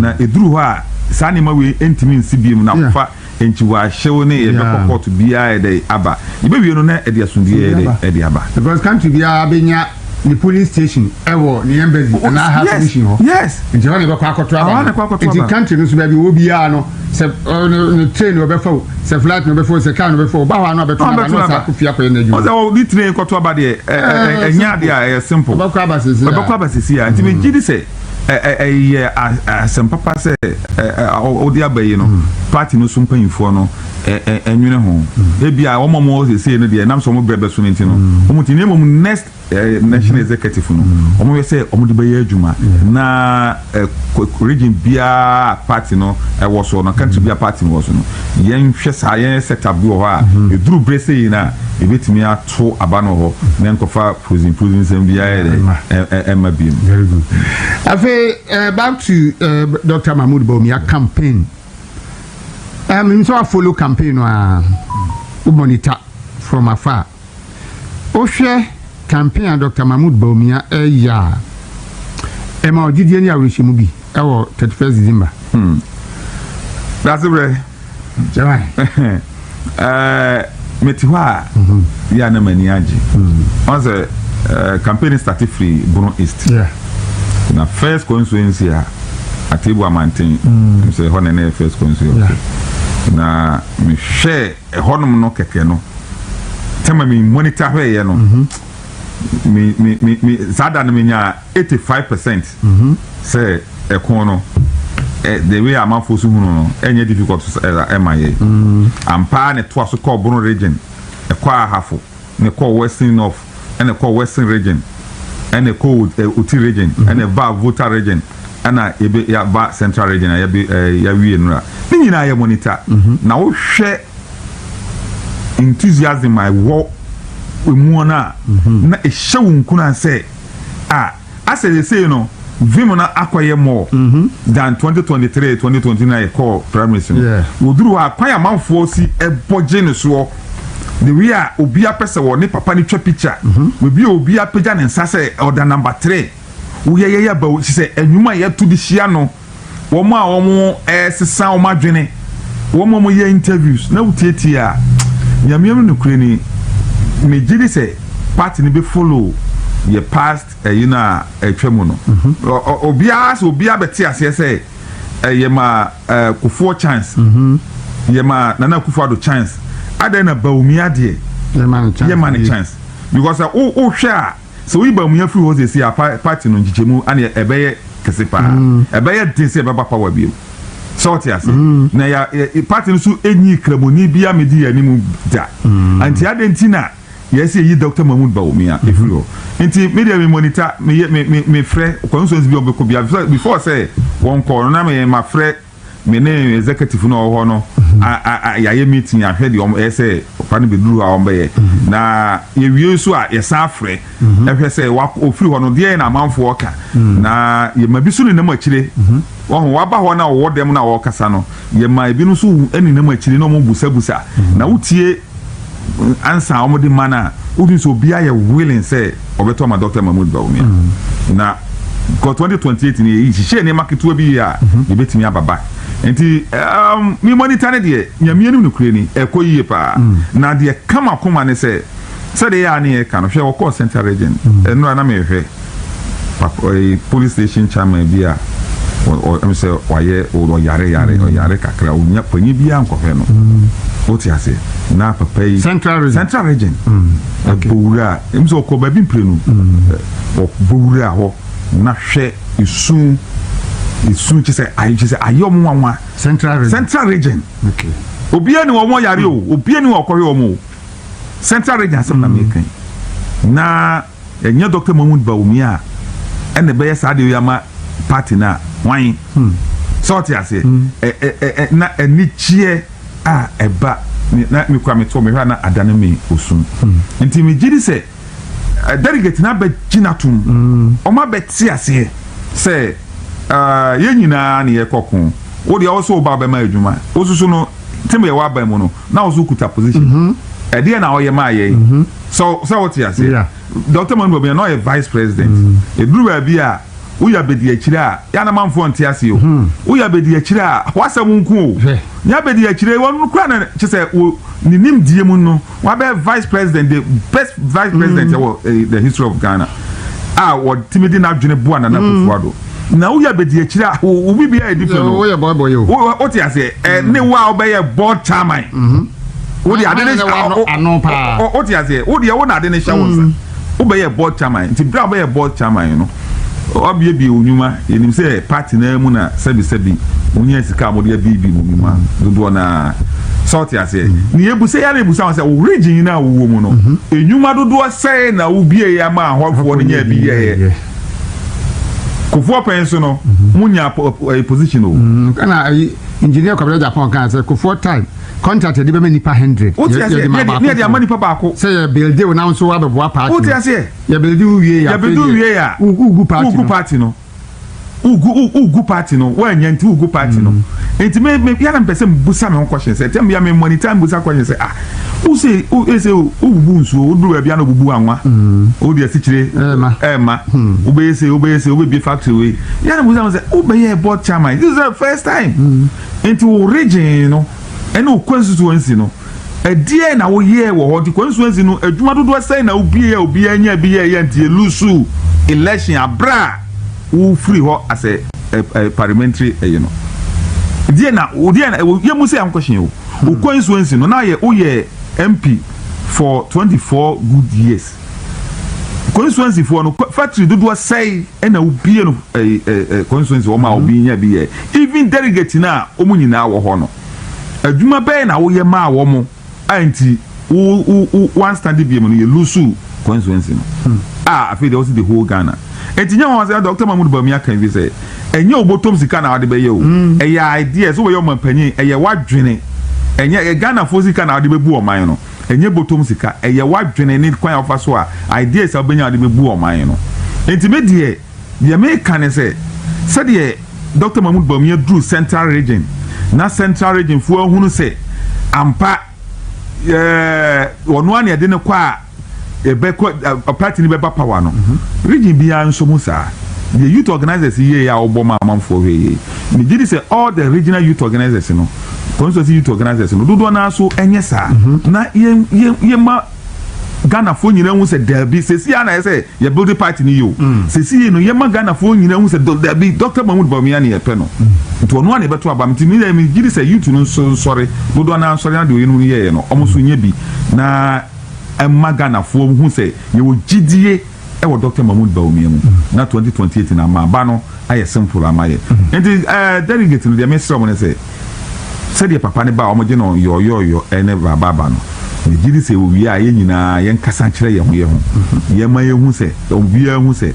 na eduru hɔ a, saa nneɛma wei ntumi nsi biem na fa nkyiwahyew ne yɛbɛkɔ court biara yɛ dɛ aba, yɛbɛwie no na ɛde asomdue yɛ dɛ ɛde aba. Because country biara bɛnya Ne polling station ɛwɔ ne embassy anaa high commission hɔ. Nti hɔ na ɛbɛkɔ akɔto aba Ɛhɔ na no. ɛkɔ akɔto Nti aba. country no so baabi wɔ biara no, sɛ ne train na ɔbɛfa o, sɛ flight na ɔbɛfa o, sɛ car na ɔbɛfa o, ɔba hɔ a na ɔbɛto Na n'aba ɔbɛto na ɔsan n'aba. akɔ fie akɔyɛ n'adwuma. Ɔsɛ ɔde train kɔto aba deɛ, Eh, ɛnyɛ simple. adeɛ a ɛyɛ simple. Ɔbɛkɔ aba sisi a. Ɔbɛkɔ aba sisi a, nti megye di sɛ ɛyɛ asɛm papa sɛ ɔde aba yi no, party no so mpanyinfoɔ no ɛnwene ho. Ebi a wɔn a wɔwɔ sese no deɛ, nam sɛ wɔn brɛ bɛso no nti no wɔn ti ne mmom next national executive no, wɔn yɛ sɛ wɔn de bɛyɛ adwuma na region biara party no ɛwɔ so no, country biara party no wɔ so no, yɛnhwɛ saa yɛn set up bi wɔ hɔ a eduru bere sɛ yi na ebetumi ato aba no hɔ na nkɔfa prison prison nsɛm biara yɛ dɛ ɛma bi mu. Very good. Afei back to Dr. Mahmoud Bawumia campaign. Nso a follow campaign no a, wo monitor from afar. Wohwɛ campaign a Dr. Mahmoud Bawumia ɛyɛ a, ɛma ɔgyidie ne awerɛhyɛmu bi ɛwɔ 31st December? Dase brɛ. Kyerɛ. Mete hɔ a yɛ a na m'ani agye. Ɔn sɛ campaign start firi Bono East. Na first constituency a Atebu Amanten sɛ ɛhɔ na ɛna yɛ first constituency. Na mehwɛ ɛhɔnom no kɛkɛ no, tɛma mi monitor hwɛɛyɛ no, mi mi mi mi saa da no menya 85% sɛ ɛko no ɛ the way amanfoɔ so hunu no, ɛnyɛ difficult sɛ ɛma yɛ ampa. Ne toa so kɔɔ Bono Region, ɛkɔ Ahafo, ne kɔɔ Western North, ɛna ɛkɔɔ Western Region, ɛna ɛkɔɔ Oti Region, ɛna ɛba Volta Region, ɛna yɛbɛ yaba Central Region a yɛbɛ yɛawie no a ne nyinaa yɛ monitor. Na wohwɛ enthusiasm a ɛwɔ emu no a, na ɛhyɛ wo nkuna sɛ a asɛ sɛsei no vim no akɔyɛ more than 2023, 2029 yɛkɔɔ primaries no. Wɔduru hɔ a, kwan amanfoɔ si ɛbɔ gye ne soɔ, the way a obi apɛ sɛ wɔ ne papa no twa picture, obi a obi apagya ne nsa sɛ ɔda number 3, woyɛyɛyɛ aba sɛ ɛnwuma a yɛto de hyia no, wɔn a wɔn ɛsesa wɔn adwene, wɔn a wɔyɛ interviews na wotietie a, Nyamea mu nokure ni, megye di sɛ party no bɛ follow yɛ past ɛyi no a ɛtwa mu no. Obiara sɛ obiara bɛte aseɛ sɛ ɛyɛ ma Kufuor chance, yɛ ma Nana Akufo-Addo chance, adan na Bawumia deɛ yɛma no chance. Yɛ ma ne chance because wo wohwɛ a, sɛ woyi Bawumia firi hɔ sɛsi a, party no nkyekyɛmu ane ɛbɛyɛ kɛse paa, ɛbɛyɛ den sɛ ɛbɛba power bio sɛ ɔte ase. Na yɛ party no so enyi kramoni bi amedi yɛn anim da nti ade nti na yɛsɛ yɛyi Dr Mahmood Bawumia efiri hɔ. Nti me deɛ, me monitor, me yɛ me me me frɛ constituency bi a ɔbɛkɔ bia before sɛ wɔn kɔ no, na me ma frɛ me ne executive no a ɔwɔ hɔ no a yɛayɛ meeting ahwɛ deɛ ɔmo ɛyɛ sɛ ɔpa no bɛduru hɔ a ɔmo bɛyɛ. Na yɛwie nso a, yɛsan afrɛ ɛhwɛ sɛ wa ofiri hɔ no deɛ na amanfoɔ ka. Na yɛma bi so nenam akyire wɔn waba hɔ na ɔwɔ dɛm na ɔrekasa no, yɛma ebinom nso nenam akyire na wɔn busabusa na wotie ansa a wɔde ma no a, wotu sɛ obiara yɛ willing sɛ ɔbɛtɔ ama Dr Mahmood Bawumia. Na kɔ 2028 ni, yɛyi hyehyɛ nneɛma ketewa bi yie a, yɛbɛtumi aba back. Nti mi monitor ne deɛ, Nyamea no nokure ni, ɛkɔ yie paa. Na deɛ kama koma ne sɛ sɛdeɛ yɛ a ne yɛka no, hwɛ, wɔkɔɔ Central Region ɛnora na mehwɛ papa police station chairman bi a ɛm sɛ wayɛ ɔyare yare ɔyare kakra, onya panyin bi ankɔhwɛ no, wote ase, na papa yi Central Region. Central Region, ɛbɔwura ɛm sɛ ɔkɔ baabi mprenu, ɔbɔwura hɔ na hwɛ esu esu kyɛ sɛ ayɛ kyɛ sɛ ayɛ ɔmo nwanwa. Central Region. Central Region. Obiara ni wɔn yare o, obiara ni wɔn ɔkɔhwɛ wɔn o. Central Region asɛm na meka yi. Na ɛnyɛ Dr Mahmood Bawumia a ɛna ɛbɛyɛ saa deɛ ama party na wan sɛ ɔte aseɛ. Ɛ ɛ ɛ na anigyeɛ a ɛba na mekura me to mehwɛ a, na adane me osum. Nti megye di sɛ delegate na abɛgyina tom, ɔmo abɛte aseɛ sɛ yɛn nyinaa ne yɛkɔ ko. Wo deɛ, ɔwɔ sɛ woba bɛma adwuma, wo soso no tem yɛ wɔ aban mu no na wo so kuta position, ɛdeɛ na ɔyɛ maa yɛ sɛ wote aseɛ. Dr Mahmood Bawumia na ɔyɛ vice president, eduru baabi a woyɛ abedi akyire a, yɛanamanfoɔ nte ase o. Woyɛ abedi akyire a, wasɛm nko o. Hwɛ. Nyɛ abedi akyire wɔn kura na kyɛ sɛ wo ne nimdie mu no, wabɛyɛ vice president, the best vice president ɛwɔ the history of Ghana. a wɔtumi de n'adwene boa Nana Akufo-Addo. Na woyɛ abɛdi akyire a, wo bibi ayɛ different o. Woyɛ bɔɔbɔ yi o. Wote aseɛ ɛ ne wo a wobɛyɛ board chairman. Wo de ade ne ano paa. Wote aseɛ, wo deɛ wo na ade ne hyɛ wo nsa. Wobɛyɛ board chairman, nti bere a wobɛyɛ board chairman no, wabiebie wo nnwuma. Yɛnim sɛ party naa mu na sɛbisɛbi wonya sika a mode abiebie mu nnwuma dodoɔ naa sɛ wote aseɛ. Ne yɛbu sɛ yɛre busa wo sɛ wo region yi no a wowɔ mu no, nnwuma dodoɔ sɛe na wobie ama ahɔfoɔ no nya bi yɛyɛ? Kofoɔ pɛn so no, munya position o. Ɛna ayi Engineer Kwabena Agyapong kan sɛ Kofoɔ time contract yɛde bɛma nipa 100. Wote aseɛ, ne yɛde ama nipa baako. Sɛ yɛ build wo na nso wabɛboa party. Wote aseɛ. Yɛ build wo wie yɛ. Yɛ build wo wie a. Ugu party no. Ugu party no. Ugu party no wɔanya nti ugu party no. Nti me yàrá mpɛ sɛ mbusa me ho question sɛ tɛm bia me monitor mbusa question sɛ, ah, wo se wo ese wobubu nsuo, woduru baabi a na obubu anwa, wode asikyire ɛɛma, wobɛyɛ se wobɛyɛ se wobɛbie factory wei. Yàrá mbusa me sɛ wobɛyɛ board chairman, this is the first time, nti wo region no ɛne wo constituency no, ɛdeɛ na woyɛɛ wɔ hɔ? Nti constituency no, adwuma dodoɔ sɛn na wobie a obiara nya bi yɛɛyɛ nti yɛlose election abra a wofiri hɔ asɛ ɛ ɛ parliamentary ɛyi no? Deɛ na deɛ na yɛ mu sɛ yankɔhyɛn o, wo constituency no na yɛ woyɛ MP for 24 good years, constituency foɔ no, factory dodoɔ sɛe ɛna wobie no ɛɛ ɛ constituency wɔn a obi nya bi yɛ? Even delegate na wɔn nyinaa wɔ hɔ no, adwuma bɛyɛ na woyɛ maa wɔn a nti wo wo wo one stand bi mu no yɛ lose constituency no a afei deɛ wɔsi the whole Ghana? Nti nyɛ wɔn sɛ Dr Mahmood Bawumia kan bi sɛ ɛnyɛ obotom sika na wɔde bɛyɛ o, ɛyɛ idea sɛ wɔyɛ ɔman panyin, ɛyɛ wadwene. Ɛnyɛ ɛ Ghana fo sika na wɔde bɛbu ɔman no, ɛnyɛ botom sika, ɛyɛ wadwene ne kwan a wɔfa so a ideas a wɔbɛnya wɔde bɛbu ɔman no. Nti me deɛ meka ne sɛ, sɛdeɛ Dr Mahmood Bawumia duru Central Region na Central Region foɔ ahunu sɛ ampa ɔno a na yɛde ne kɔ a ɛbɛkɔ party ni bɛba power no, region biara nso mu saa the youth organisers yie a wɔbɔ ma amanfoɔ hwɛ yie. Megye di sɛ all the regional youth organisers no, constituency youth organisers no dodoɔ naa so ɛnyɛ saa na yɛn yɛn yɛn ma Ghanafoɔ nyinaa hu sɛ daabi, sɛsi a na yɛ sɛ yɛ build party ni yi o. Sɛsi yi no, yɛma Ghanafoɔ nyinaa hu sɛ daabi, Dr Mahmood Bawumia ne yɛpɛ no, nti ɔno a na yɛbɛto aba. Nti mi yɛ mi gyi di sɛ youth no nso nsɔre, dodoɔ naa nsɔre na deɛ ɔyɛ no yɛyɛ no, ɔmo nso nyɛ bi na ɛma Ghanafoɔ hu sɛ yɛwɔ gyidie ɛwɔ Dr Mahmood Bawumia mu na 2028 na ama aba no ayɛ simple ama yɛ. Nti delegate no deɛ, mesrɛ mo ne sɛ sɛdeɛ papa ne ba a wɔgye no yɔɔyɔɔyɔ ɛne babaaba no, megye di sɛ owie a, yɛn nyinaa yɛnkasa nkyerɛ yɛn ho yɛn ho, yɛma yɛn hu sɛ obiara hu sɛ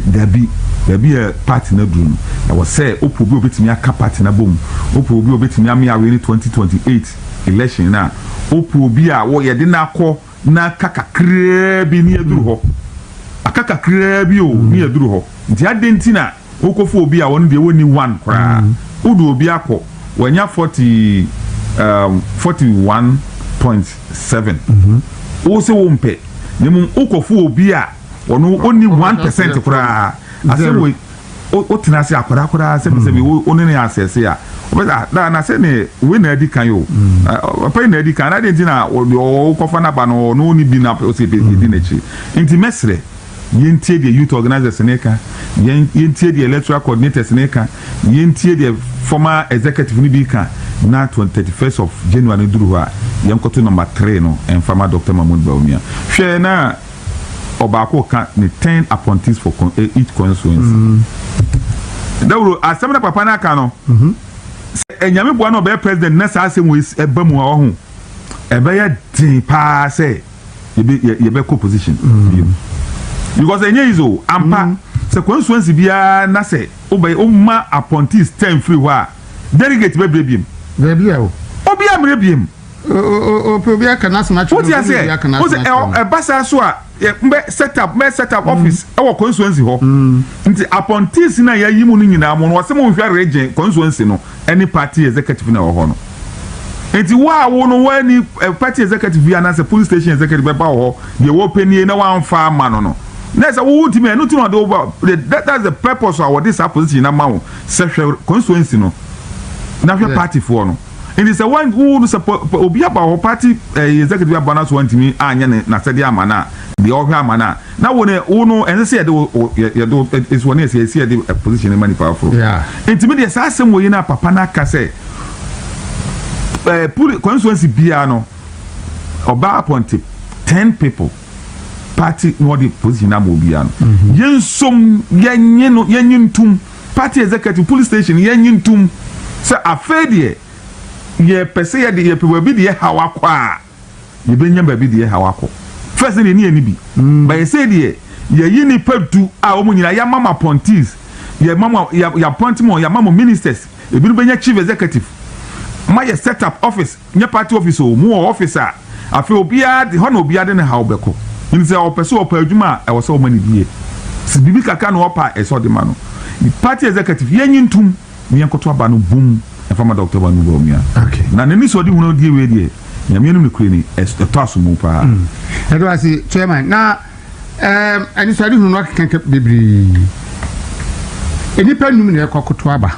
dabi baabi a party no aduru no, ɛwɔ sɛ wopɔ obi a obɛtumi aka party no abom, wopɔ obi a obɛtumi ame awe ne 2028 election na wopɔ obi a wɔ yɛde no akɔ na aka kakraa bi ne yɛduru hɔ, aka kakraa bi o ne yɛduru hɔ. Nti ade nti na wokɔfo obi a wɔn deɛ wɔnni one koraa, wode obi akɔ wɔanya 41.7, wo sɛ wo mpɛ na mmom wokɔfo obi a ɔno ɔnni 1% koraa, asɛm wei wotena ase akwadaa koraa sɛbisɛbi wo ne ne asɛse a wobɛsɛ da na sɛ ne wei na adi kan o, papa yi na adi kan na adeɛ nti na wokɔfa n'aba no, ɔno ɔni bi na ɔsɛ yɛdi n'akyi. Nti mɛsrɛ, yɛntie deɛ youth organisers ne ka, yɛntie deɛ electoral coordinators ne ka, yɛntie deɛ former executive no bi ka, na 31st of January no duru hɔ a, yɛnkɔto number 3 no ɛmfama Dr Mahmood Bawumia. Hwɛ na ɔbaako ka ne 10 appointees for each constituency. Dawuro asɛm na papa no aka no sɛ ɛnyame boa na ɔbɛyɛ president na saa asɛm wɔ ɛba mu a, ɔho ɛbɛyɛ den paa sɛ yɛbɛkɔ position bio, because ɛnyɛ easy o. Ampa sɛ constituency biara na sɛ wobɛyɛ woma appointees 10 firi hɔ a, delegate bɛbrɛ biem. Baabi a o. Obi ammerɛ biem. O o obi aka n'asɛm atwerɛ. Wote aseɛ, wo sɛ ɛba saa so a, mbɛ set up office ɛwɔ constituency hɔ. Nti appointees na yɛayi mu no nyinaa mu no, wɔsɛ mo nhwɛ region, constituency no ɛne party executive na ɛwɔ hɔ no. Nti wo a wo no wɔani party executive bi anaasɛ police station executive bɛba wɔ hɔ deɛ wɔpɛ nie na wɔamfa ama no na sɛ wo ntumi ɛno ti na ɔde wo ba. That's the purpose a wɔde saa position na ma wo sɛ hwɛ constituency no na hwɛ party foɔ no. Nti sɛ wɔn wo no sɛ obi aba hɔ, party executive aba na so wɔntumi anyɛ ne n'asɛdeɛ ama no a, deɛ ɔhwɛ ama no a, na wo ne wo no ɛnsɛ sɛ yɛde wo yɛde wo esi wɔ ne yɛsɛ yɛsi yɛde position ma nipa aforo. Nti mi deɛ, saa asɛm wɔ yi na papa no aka sɛ puli constituency biara no, ɔbaa appoint 10 people party na ɔde position ama obiara no, yɛn nsom yɛnye no, yɛnye ntum party executive police station, yɛnye ntum sɛ afei deɛ yɛpɛ sɛ yɛde yɛpɛ baabi deɛ haw akɔ a, yɛbɛnya baabi deɛ haw akɔ. First deɛ ne yɛ ni bi bɛyɛ sɛ deɛ yɛyi nipa 10 a wɔn nyinaa yɛama mo appointees, yɛma mo yɛ yɛ appoint mo, yɛama mo ministers, ebinom bɛnya chief executive, ma yɛ set up office, nyɛ party office o, mu wɔ office a afei obiara de hɔ na obiara de ne haw bɛkɔ. Nti sɛ ɔpɛ sɛ ɔpɛ adwuma a, ɛwɔ sɛ ɔma ne bie si biribi kakra na ɔpa a, ɛsɛ ɔde ma no. Party executive, yɛnyi ntum ne yɛnkɔto aba no bum ɛfa ma Dr. Banu Bawumia. Na n'ani sɔ ɔde hunu die wei deɛ, Nyame anim ne kure ni, ɛtɔ aso mu paa. Ɛdɔ ase, chairman. Na ɛne hunu no akeka bebree. Nnipa num na ɛkɔ akɔto aba,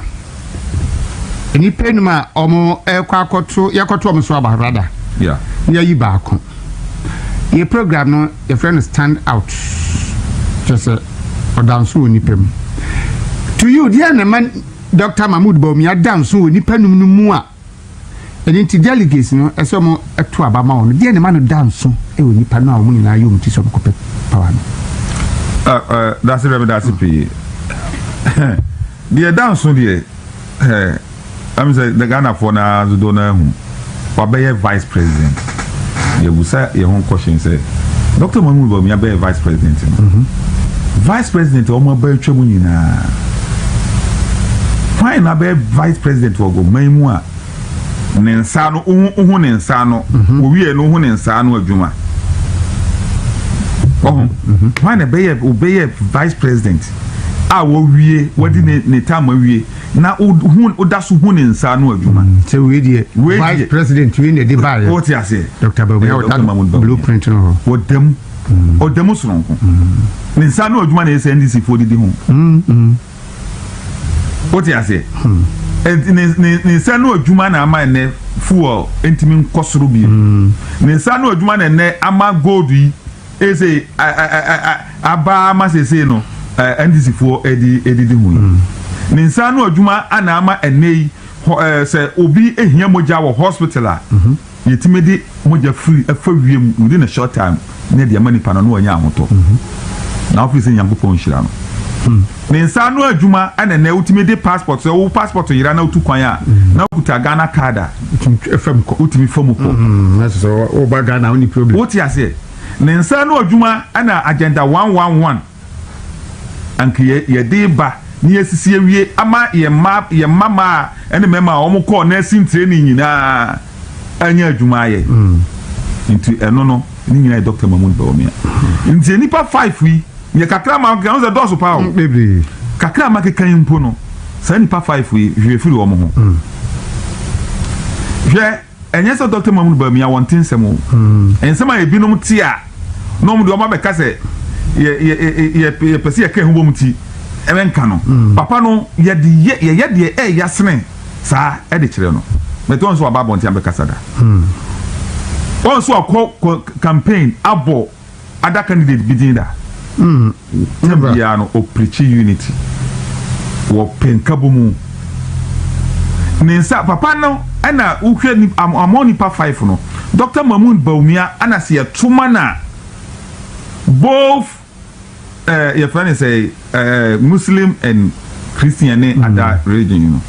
nnipa num a ɔmo ɛkɔ akɔto, yɛkɔto ɔmo so aba rada na yɛyi baako. Yɛ program no, yɛfrɛ no Stand Out, kyerɛ sɛ ɔda nso wɔ nipa mu. To you, deɛ na ma Dr. Mahmood Bawumia da nso wɔ nipa num no mu a ɛno nti delegates no ɛsɛ ɔmo ɛto aba ma wɔn no, deɛ na ma no da nso wɔ nipa no a wɔn nyinaa yɛ wɔn ti sɛ ɔmo kɔpɛ power no? Dase bɛ mi dase pii. Deɛ da nso deɛ, ɛmi sɛ the Ghanafoɔ na dodo na ehu wabɛyɛ vice president. Yɛbusa yɛn ho question sɛ Dr. Mahmood Bawumia bɛyɛ vice president no, vice president a wɔn aba atwa mu nyinaa, hwan na bɛyɛ vice president wɔ ɔman mu a ne nsa no ohu ne nsa no owie no, ohu ne nsa no adwuma ɔho? Hwan na bɛyɛ ɔbɛyɛ vice president a wɔwie, wɔde ne tam awie na ohu, ɔda so hu ne nsa no adwuma? Sɛ wei deɛ, Wei vice deɛ. president wei na ɛde baayɛ. Wɔte aseɛ? Dr. Bawumia. Ɛyɛ Dr. Mahmood Wɔda Bawumia. blueprint no hɔ. Wɔdam, ɔdam soronko. Ne nsa no adwuma na ɛsɛ NDC foɔ didi ho. Wote aseɛ? Ɛnti ne nsa no adwuma na ama ɛnɛ fuel ntumi nkɔ soro bio. Ne nsa no adwuma na ɛnɛ ama gold yi ese aba ama sese no NDC foɔ ɛdi ɛdidi ho yi. Ne nsa no adwuma ana ama ɛnɛ yi hɔ sɛ obi ehia mogya wɔ hospital a, yɛtumi de mogya firi ɛfa wiem within a short time ne de ama nipa no na wɔnyɛ ahotɔ na afei sɛ Nyankopɔn nhyira no. Ne nsa ano adwuma ɛna ɛnɛ wotumi de passport, sɛ wo passport yera na wotu kwan a, na wokuta Ghana Card a, fam kɔ. Wotumi fa mu kɔ. Na sɛ woba Ghana, woni problem. Wote aseɛ? Ne nsa ano adwuma ɛna Agenda 111 anka yɛde ba ne yɛsisi awie ama yɛn mma, yɛn mma mmaa ɛne mmarima a wɔn kɔɔ nursing training nyinaa anya adwuma ayɛ. Nti ɛno no ne nyinaa yɛ Dr. Mahmood Bawumia. Nti nipa five yi yɛ kakra ma keka sɛ dɔɔso paa o. Bebree. Kakra ma keka yi mpo no, saa nipa five yi, hwɛ firi wɔn ho. Hwɛ, ɛnyɛ sɛ Dr. Mahmood Bawumia wɔn te nsɛm o. Nsɛm a ebinom te a na wɔn de wɔn abɛka sɛ yɛ yɛ yɛ yɛ yɛpɛ sɛ yɛka ɛho bɔ mu ti ɛbɛnka no, papa no yɛde yɛ yɛyɛ deɛ ɛyɛ asene saa ɛde kyerɛ no. Mɛtɛ wɔn nso waba abɔnten abɛkasa da, wɔn nso akɔ kɔ campaign abɔ other candidate bi din da. Time biara no ɔpreach unity wɔ pɛnkabo mu. Ne nsa papa no ɛna wohwɛ ni among nipa five no, Dr. Mahmood Bawumia ɛna sɛ yɛtoma na both yɛfrɛ no sɛ Muslim and Christian ne other religion no,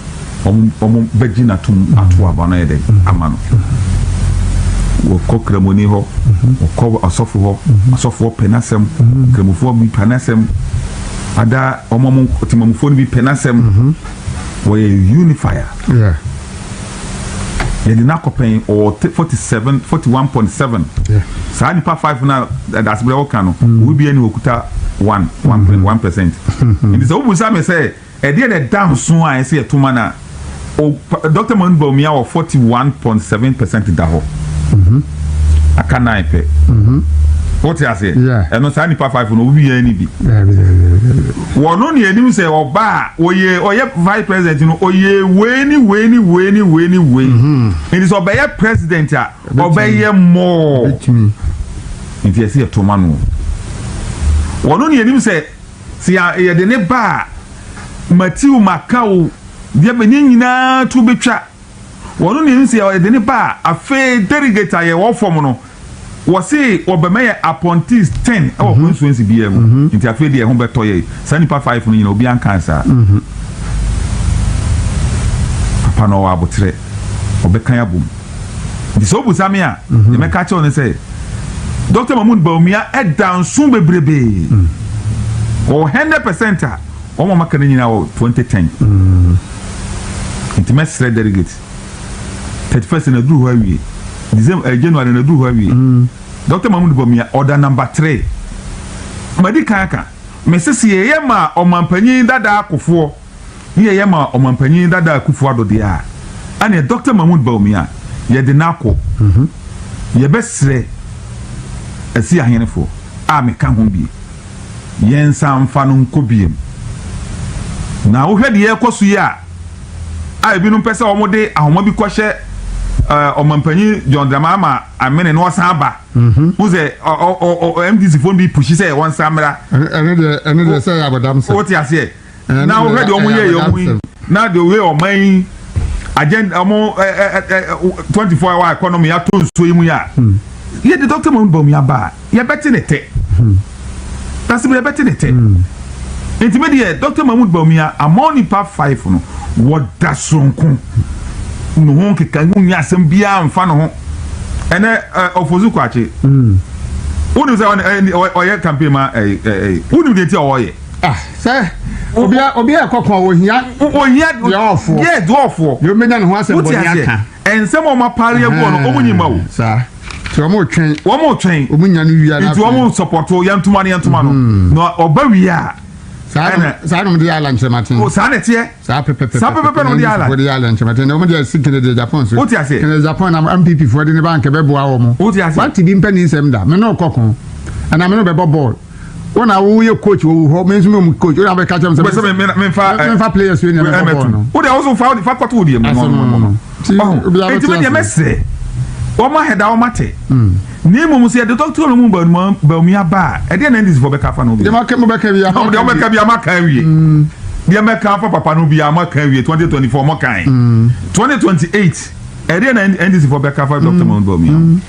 ɔmo bɛgye n'atom ato aba no yɛ dɛ ama no. Wɔkɔ kramoni hɔ, wɔkɔ asɔfo hɔ, asɔfoɔ pɛ n'asɛm, kramofoɔ bi pɛ n'asɛm, ada ɔmo temamufoɔ no bi pɛ n'asɛm. Wɔyɛ unifier. Yɛde n'akɔpɛn ɔwɔ 47, 41.7. Saa nipa five na dasebere wɔka no, obi bi ɛni okuta one one point one percent. Nti sɛ wobusa mi sɛ ɛdeɛ na ɛda nso a ɛsɛ yɛtoma na o Dr. Mahmood Bawumia wɔ 41.7% da hɔ, aka nine pɛ. Wote aseɛ? Yeah. Ɛno saa nipa five no obi yɛn ni bi. Dabi dabi dabi. Wɔno ne anim sɛ ɔba a ɔyɛ ɔyɛ vice president no ɔyɛ wei ne wei ne wei ne wei ne wei. Nti sɛ ɔbɛyɛ president a ɔbɛyɛ more. Betumi. Nti ɛsɛ yɛto ma no. Wɔno ne anim sɛ sɛ yɛde ne ba a Matthew Makao deɛ bɛ ne nyinaa to bɛtwa. Wɔno ne anim sɛ yɛde ne ba a afei delegate a yɛwɔ fam no wɔse wɔbɛma yɛ appointees 10 ɛwɔ constituency biara mu. Nti afei deɛ ɛho bɛtɔ yɛ. Saa nipa five no nyina obi anka saa. Papa no ɔwɔ abotrɛ, ɔbɛka abom. Nti sɛ wobusa me a, deɛ mɛka kyerɛ wo ne sɛ Dr. Mahmood Bawumia ɛda nso bebrebee. Wɔwɔ 100% a wɔn a maka no nyinaa wɔ 2010. Nti mɛsrɛ delegate, 31st na duru hɔ awie, December January na duru hɔ awie. Dr. Mahmood Bawumia ɔda number three. Madi kan aka mesese yɛyɛ ma ɔmanpanyin dada akofoɔ ne yɛyɛ ma ɔmanpanyin dada Akufo Addo deɛ a, ɛne Dr. Mahmood Bawumia yɛde n'akɔ. Yɛbɛsrɛ ɛsi ahenefo a meka ho bie, yɛnsa mfa no nkɔ biem. Na wohwɛ deɛ ɛkɔ so yi a ebinom pɛ sɛ wɔn de ahoma bi kɔhyɛ ɔmanpanyin John Dramani Amene na ɔsan aba n sɛ ɔ ɔ ɔ NDC fo bi push sɛ wɔn nsa mmra. Ɛno deɛ sɛ ɛyɛ abɔdam sɛm. Wote aseɛ? Ɛno Na deɛ wohwɛ deɛ ɔmo ɛyɛ yɛ yɛ ɔmo yi abɔdam. Na deɛ ɔyɛ ɔman yi agenda ɔmo ɛ ɛ ɛ 24 hour economy ato nsuo yi mu yi a, yɛde Dr. Mahmoud Bawumia ba a, yɛbɛte ne tɛ dasibi, yɛbɛte ne tɛ. Nti mi deɛ, Dr. Mahmoud Bawumia among nipa five no, wɔda soronko ne ho nkeka ho nyɛ asɛm biara nfa ne ho. Ɛnɛ Ofosu Kwakye, wonim sɛ ɔyɛ campaign ma ɛ ɛ ɛ wonim deɛ nti a ɔyɛ? Ah, sɛ obi a ɛkɔ kɔn ohia. Ohia. Deɛ ɔfoɔ. Yɛ deɛ ɔfoɔ. Deɛ ɔmenya ne ho asɛm Wote bɔne aseɛ? aka. Nsɛm a ɔmo apare agu hɔ no, ɔmo nyima o. Saa nti ɔmo twɛn. Wɔn twɛn. Ɔmo nya no wia. Nti wɔn support yɛntoma no, yɛntoma no na ɔba wie a. Saa saa nom de yɛ Alan Kyerematen. O, saa na ɛteɛ. Saa pɛpɛpɛ. Saa pɛpɛpɛ na ɔde yɛ Alan. De yɛ Alan Kyerematen na ɔmo de asi Kennedy Agyapong so. Wote aseɛ? Kennedy Agyapong na NPP foɔ de ne ba nkɛ bɛboa wɔn. Wote aseɛ? Wate bi mpɛ ne nsɛm da me ne ɔkɔ ko ɛna me ne bɛbɔ bɔɔl, wɔn a wɔyɛ coach wɔ hɔ, me nso mi mu coach, wɔn a bɛka kyerɛ mi sɛ me memfa memfa players wei na ɛbɛbɔ bɔɔl no. Wode wo so fa kɔto wo deɛ mu. Asɛm no no. Nti Ɔho obiara enti bɛte me deɛ ase. mɛsrɛ wɔn ahɛda wɔn ate na mmom sɛ yɛde Dr. no mu Bawumia ba a, ɛdeɛ na NDC foɔ bɛka afa no bi? Deɛ maka mo bɛka bi ama. Deɛ wɔbɛka bi ama ka awie, deɛ mɛka afa papa no bi ama ka awie. 2024 mo kan, 2028 ɛdeɛ na NDC foɔ bɛka afa Dr. Mahmoud Bawumia.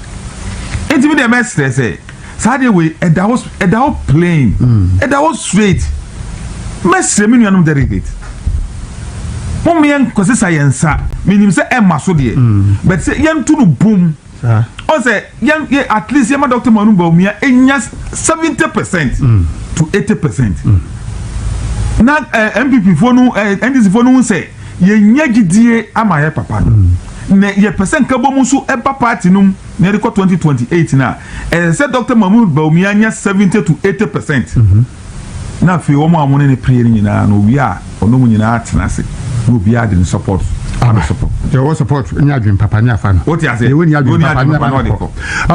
Enti mi deɛ mɛsrɛ sɛ saa deɛ wei ɛda hɔ, ɛda hɔ plain, ɛda hɔ straight. Mɛsrɛ me nuanom delegate, mo mmea nkɔsesa yɛn nsa. Menim sɛ ɛma so deɛ, but sɛ yɛnto no bom Saa. Ɔn sɛ yɛn yɛ at least yɛma Dr. Mahmoud Bawumia enya 70% to 80% na NPP foɔ no, NDC foɔ no ho sɛ yɛnya gyidie ama yɛ papa no na yɛpɛ sɛ nkabɔ mu nso ɛba party no mu na yɛde kɔ 2028 na ɛsɛ sɛ Dr. Mahmoud Bawumia nya 70 to 80% na afei wɔn a wɔn ne ne pere no nyinaa na owie a, ɔno mu nyinaa tena ase na obiara de ne support Aba. abɛ support. Deɛ ɔwɔ support ne adwene papa ne afa no. Wote ase? Deɛ wɔni adwene Wɔni papa ne adwene papa afa na no ɔde kɔ.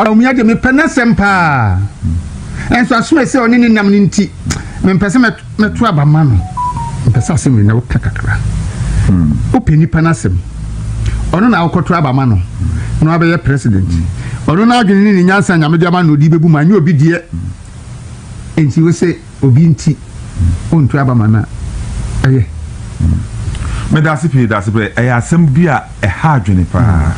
Ɔmia deɛ mepɛ n'asɛm paa, ɛnso asom sɛ ɔne ne nam no nti mempɛ sɛ mɛto aba ma no. Mpɛ sɛ asɛm wei na woka kakra. Wopɛ nipa n'asɛm, ɔno na wokɔto aba ma no na wabɛyɛ president. Ɔno n'adwene ne ne nyansa Nyame de ama no ɔde bɛbu ma anyɛ obi deɛ. Enti wo sɛ obi nti ɔntu aba ma no a, ɛyɛ? Meda ase pii, da ase pii. Ɛyɛ asɛm bi a ɛha adwene paa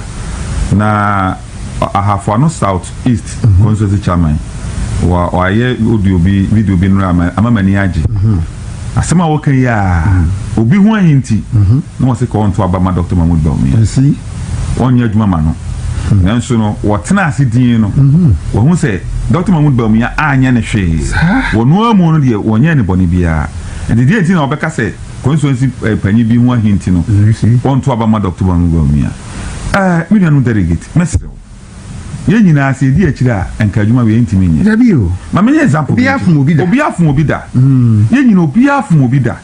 na Ahafo South East constituency chairman wa wayɛ audio bi, video bi nora ama m'ani agye. Asɛm a wɔka yi a, obi ho ahi nti na wɔsɛ ka ɔnto aba ma Dr. Mahmood Bawumia. Ɛsi. Wɔnyɛ adwuma ma no, nanso no wɔtena ase din no wɔhu sɛ Dr. Mahmood Bawumia anyɛ ne hwee. Wɔn amu no deɛ, wɔnyɛ ne bɔne biara. Nti deɛ nti na wɔbɛka sɛ constituency panyin bi ho ahi nti no wɔnto aba ma Dr. Mahmood Bawumia? Me nuanom delegate, mɛsrɛ wo, yɛn nyinaa sɛ yɛdi akyire a, nka adwuma wei yɛntumi nyɛ. Dabi o. Ma menyɛ example bi. Obiara fom obi da. Obiara fom obi da. Yɛn nyinaa, obiara fom obi da.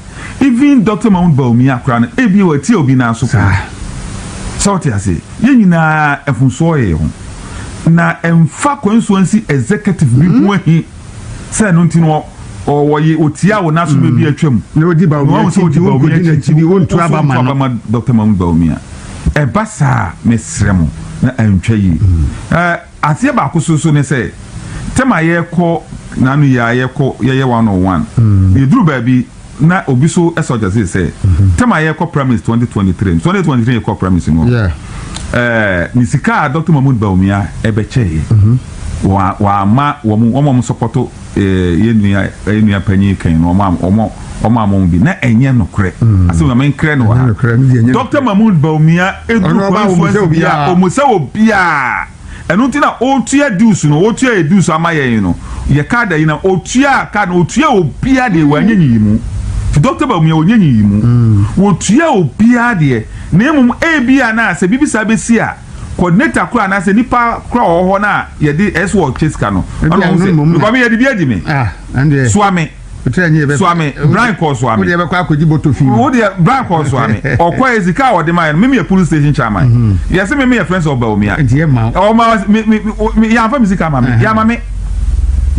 Even Dr. Mahmood Bawumia koraa no, ebi wɔtie obi nan so. Sɛ wote ase, yɛn nyinaa mfomsoɔ yɛ ho. Na ɛmfa constituency executive bi ho ahi sɛ ɛno nti no ɔwɔye otia wo n'asoma bi atwam. Na odi Na Bawumia wahu sɛ akyi odi nti Bawumia wonkɔdi akyi n'akyi bi nti wontu wo aba nso ma nto no. aba ma Dr. Mahmoud Bawumia. Ɛba saa a mesrɛ mo na antwa yie. Ɛɛ aseɛ baako so so ne sɛ tɛm a yɛkɔ n'ano yi a yɛkɔ yɛyɛ 101 yɛduru baabi na obi so ɛsɛ ɔgya se sɛ tɛm a yɛkɔ primaries 2023, 2023 yɛkɔ primaries no, ne sika a Dr. Mahmoud Bawumia ɛbɛkyɛɛ wama wɔn a wɔn support yɛn nua panyin kan no, wɔn a wɔn bi na ɛnyɛ nokorɛ asɛm na mɛnkrɛ no wɔ Ɛnyɛ ha. nokorɛ, ɛno deɛ ɛnyɛ. Dr. Mahmoud Bawumia eduru Ɔno ɔba wɔn sɛ constituency bi a obiara. ɔmo sɛ obiara. Ɛno nti na otua dues no, otua yɛ dues ama yɛn no, yɛ card yi na otua card no, otua obiara deɛ, wɔanyɛ nyiyimu ti. Dr. Bawumia wɔnyɛ nyiyimu, wotua obiara deɛ. Na emom ebia na sɛ bibi saa besi a, coordinator kora anaasɛ nipa kora wɔ hɔ na yɛde ɛsɛ wɔ kyɛ sika no, Ebi ɔno a ɔmo ɛno sɛ mmom na- because mi yɛde bi adi mi. Ah, ɛndeɛ. Soame. Wokyerɛ nyɛ yɛbɛ- Soame, Brian kɔ Soame. Wode yɛbɛkɔ akɔgye bɔtɔ fi mu. Wo deɛ, Brian kɔ Soame, ɔkɔ yɛ sika a ɔde ma yɛ no, mímu yɛ police station chairman, yɛsɛ mímu yɛ friends of Bawumia. Nti yɛ ma wo. Ɔma mi mi mi yanfa mi sika ma mi, yama mi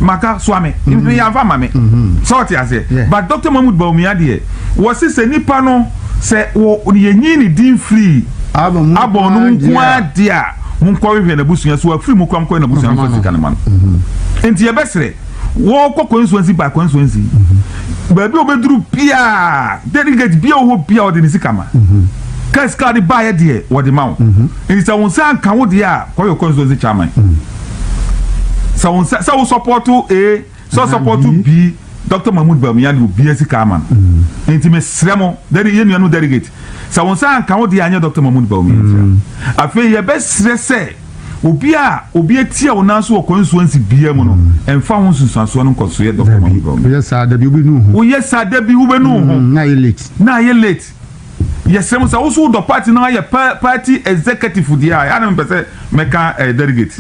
maka Soame mi yanfa ma mi sɛ ɔte aseɛ. But Dr. Mahmood Bawumia deɛ, wɔsi sɛ nipa no sɛ wɔ yɛnyi ne din firi Abɔ mu abɔ no nko nko ara. adeɛ a monkɔ hwehwɛ n'abusua so afiri mu kora, nkɔ n'abusua Mfa nfa ma sika no ma no. Nti yɛbɛsrɛ wɔkɔ constituency by constituency, baabi a obɛduru biaa, delegate bia wɔ hɔ bia, ɔde ne sika ma ka sika de baayɛ deɛ wɔde ma wo. Nti sɛ wo nsa nka wo deɛ a, kɔyɛ constituency chairman sɛ wo nsa sɛ wo support A, sɛ wo support B, Dr. Mahmood Bawumia de obiara sika ama no. Nti mesrɛ mo dɛde yɛn nuanom delegate, sɛ wo nsa nka wo deɛ, anyɛ Dr. Mahmood Bawumia ntia. Afei yɛbɛsrɛ sɛ obi a obi atia wo nan so wɔ constituency bia mu no, ɛmfa ho nsunsuansoɔ no nkɔso yɛ Dr. Mahmood Bawumia. Woyɛ saa dabi wobɛnu ho. Woyɛ saa da bi wobɛnu wo ho. Na yɛ late. Na ayɛ late. Yɛsrɛ mu sɛ wo so wodɔ party na ayɛ party executive deɛ a, ɛna mepɛ sɛ mɛka delegate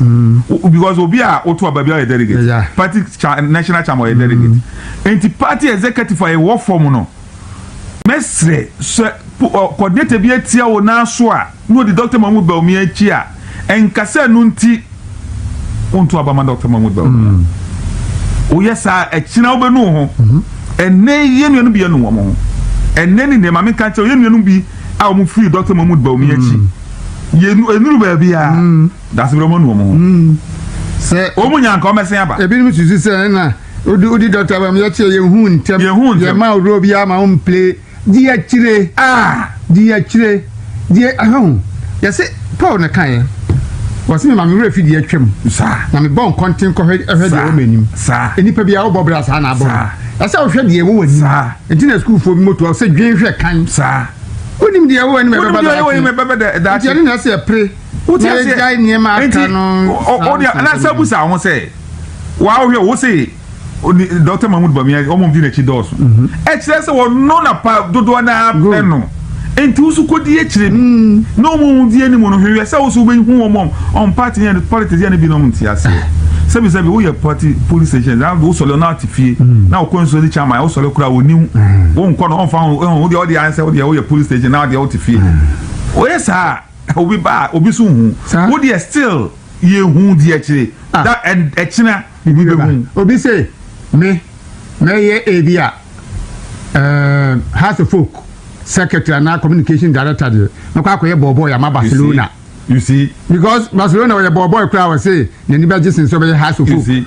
because obi a woto aba bi ayɛ delegate, party national chairman ɔyɛ delegate. Nti party executive a yɛwɔ fam no, mɛsrɛ sɛ coordinator bi atia wo nan so a na odi Dr. Mahmood Bawumia akyi a, ɛnkasa no nti wonto aba ma Dr. Mahmood Bawumia. Woyɛ saa, ɛkyina wobɛnu wo ho. Ɛnɛ yɛn nuanom bi yɛnu wɔn ho ɛnɛ ne nneɛma meka kyerɛ yɛn nuanom bi a wɔn firi Dr. Mahmood Bawumia akyi, yɛnu enuru baabi a dasebere wɔn nu wɔn ho. Sɛ wɔn mu nya nka wɔn bɛsɛn aba. Ebinom susu sɛ ɛna odi dɔkta bam yɛkyerɛ yɛn hu ntɛm. Yɛn hu ntɛm. Yɛn ma owurɔ bi ama wɔn play di akyire. Di akyire di ahɔn yɛsɛ Paul ne kan yɛ wɔsi mi ma mi wura fi di atwam na mi bɔ nkɔnten kɔhwɛ ɛhwɛ deɛ ɛwɔ m'anim. Nipa bi a wɔbɔ bra saa na abɔ no, ɛsɛ ɔhwɛ deɛ ɛwɔ w'anim. Nti na sukuufoɔ bi moto ɔsɛ dwen hwɛ kan. Wonim deɛ ɛwɔ w'anim. Wonim ɛbɛba deɛ ɛwɔ w'anim daakye. ɛbɛba Nti daakye. ɛno na ɛsɛ ɛpere Wote na aseɛ? yɛgyae nneɛma aka Nti no. ɔde na sɛ busa ho sɛ waa wohwɛ wo se oni Dr. Mahmood Bawumia ɔmo di n'akyi dɔɔso, ɛkyerɛ sɛ wɔno na pa dodoɔ naa pɛ no. Nti woso kɔdi akyire bi na ɔmo di anim no, hwehwɛ sɛ woso wobɛhu wɔn ɔm party yɛn politics yɛn bi na ɔmo nte aseɛ. Sɛbi woyɛ party police station na wosɔre na ate fie na wokɔ nsuo de chairman, wosɔre koraa wɔniw wonkɔ no ɔmfa ho ɛho wodeɛ ɔde ansɛ wodeɛ woyɛ police station na wodeɛ wote fie woyɛ saa, obi ba a obi so hu wodeɛ still yɛhu di akyire da ɛkyina bibi bɛhu. Obi se me mɛyɛ ebi a House of Folk secretary anaa communication director deɛ, mɛkɔ akɔyɛ bɔɔbɔɔ ama Barcelona. You see? Because Barcelona ɔyɛ bɔɔbɔɔ koraa, wɔ se n'ani bɛgye sen sɛ ɔbɛyɛ House of You Folk see?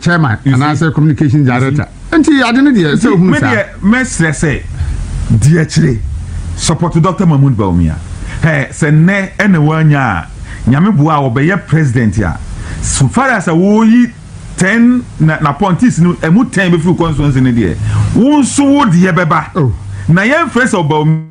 chairman You see? anaasɛ communication director. Nti ade no deɛ sɛ ohun Me saa. deɛ, mɛsrɛ sɛ di akyire, support Dr. Mahmood Bawumia. Ɛ sɛ nnɛ ɛna wanya a, Nyame boa a wɔbɛyɛ president a, so far as a wɔyi 10 na appointees no ɛmu 10 bɛfiri constituency no deɛ, wo nso wo deɛ bɛba. Oh. Na yɛmfrɛ sɛ ɔbawumia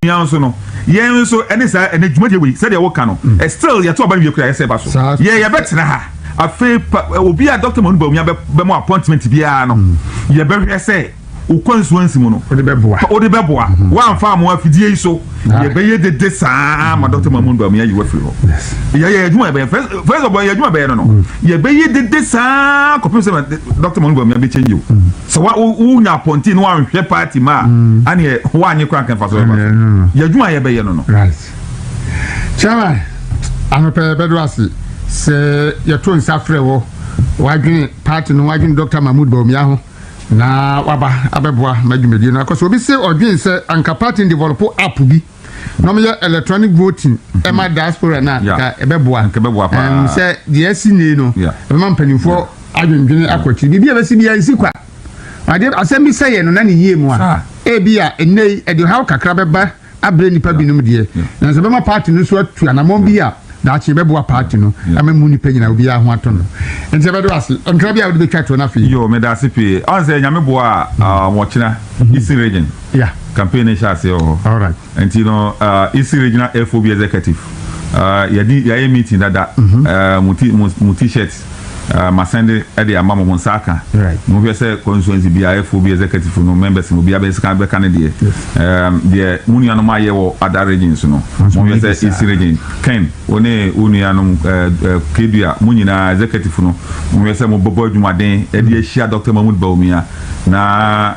nso no, yɛn nso ɛne saa ɛne dwumadie wei sɛdeɛ wɔka no, ɛ still yɛto ɔba no wie kura yɛsɛ ba so. Yɛ yɛbɛtena ha afei pa obi a Dr. Mahmood Bawumia bɛmɔ appointment biara no, yɛbɛhwɛ sɛ o constituency mu no wode bɛboa. Wode bɛboa. Woamfa amoa afidie yi so, Ah. yɛbɛyɛ dede saa ma Dr. Mahmood Bawumia yi wafiri hɔ. Yɛyɛ adwuma yɛbɛyɛ first of all, yɛ adwuma bɛyɛ no, yɛbɛyɛ dede saa kɔpem sɛ Dr. Mahmood Bawumia bɛkyɛnyi o. Sɛ wa wonya appointee no woanhwɛ party ma a, aneɛ woanye kora nkɛmfa so bɛba so. Yɛ adwuma yɛbɛyɛ no. Right, chairman. Anɔpa yi yɛbɛdo ase sɛ yɛto nsa frɛ wɔ wadwene party no wadwene Dr. Mahmoud Bawumia ho na waba abɛboa ma dwumadie no akɔ so. Obi se ɔdwene sɛ anka party no develop app bi na ɔmyɛ electronic voting ɛma diaspora na ka ɛbɛboa. Nka ɛbɛboa paa. Sɛ deɛ asi nie no ɛbɛma mpanimfoɔ adwendwene akɔ akyiri. Biribi a ɛbɛsi biara nsi kwa. Adeɛ asɛm bi sɛ yɛ no na ne yie mu a, ebi a ɛnnɛ yi ɛde haw kakra bɛba abrɛ nnipa binom deɛ, nanso ɛbɛma party no nso atu anammɔn bi a daakye ɛbɛboa party no ama mu nnipa nyinaa obiara ho atɔ no. Nti ɛbɛdo ase. Nkra bi a wode bɛtwa toɔ no afei. Yo, meda ase pii. Ɔn sɛ Nyame boa a, ɔkyena Eastern Region campaign no hyɛ aseɛ wɔ hɔ. All right. Nti no, Eastern Regional FOB Executive, yɛdi yɛayɛ meeting dada. Mo ti mo t-shirt masɛnde de ama mo, mo nsa aka. Mohwɛ sɛ constituency biara FOB executive no members no obiara bɛsika bɛka ne deɛ. Deɛ mo nuanom ayɛ wɔ other regions no, mohwɛ sɛ Eastern Region, Ken, wo ne wo nuanom Kedua, mo nyinaa executive no, mohwɛ sɛ mobɛbɔ adwumaden de ahyia Dr. Mahmoud Bawumia na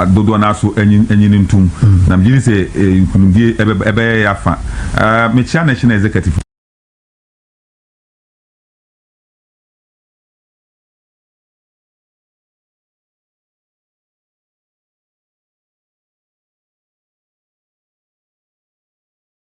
dodoɔ no aso anyi no ntom. Na megye di sɛ nkunimdie ɛbɛyɛ yɛ afa. Mekyia national executive.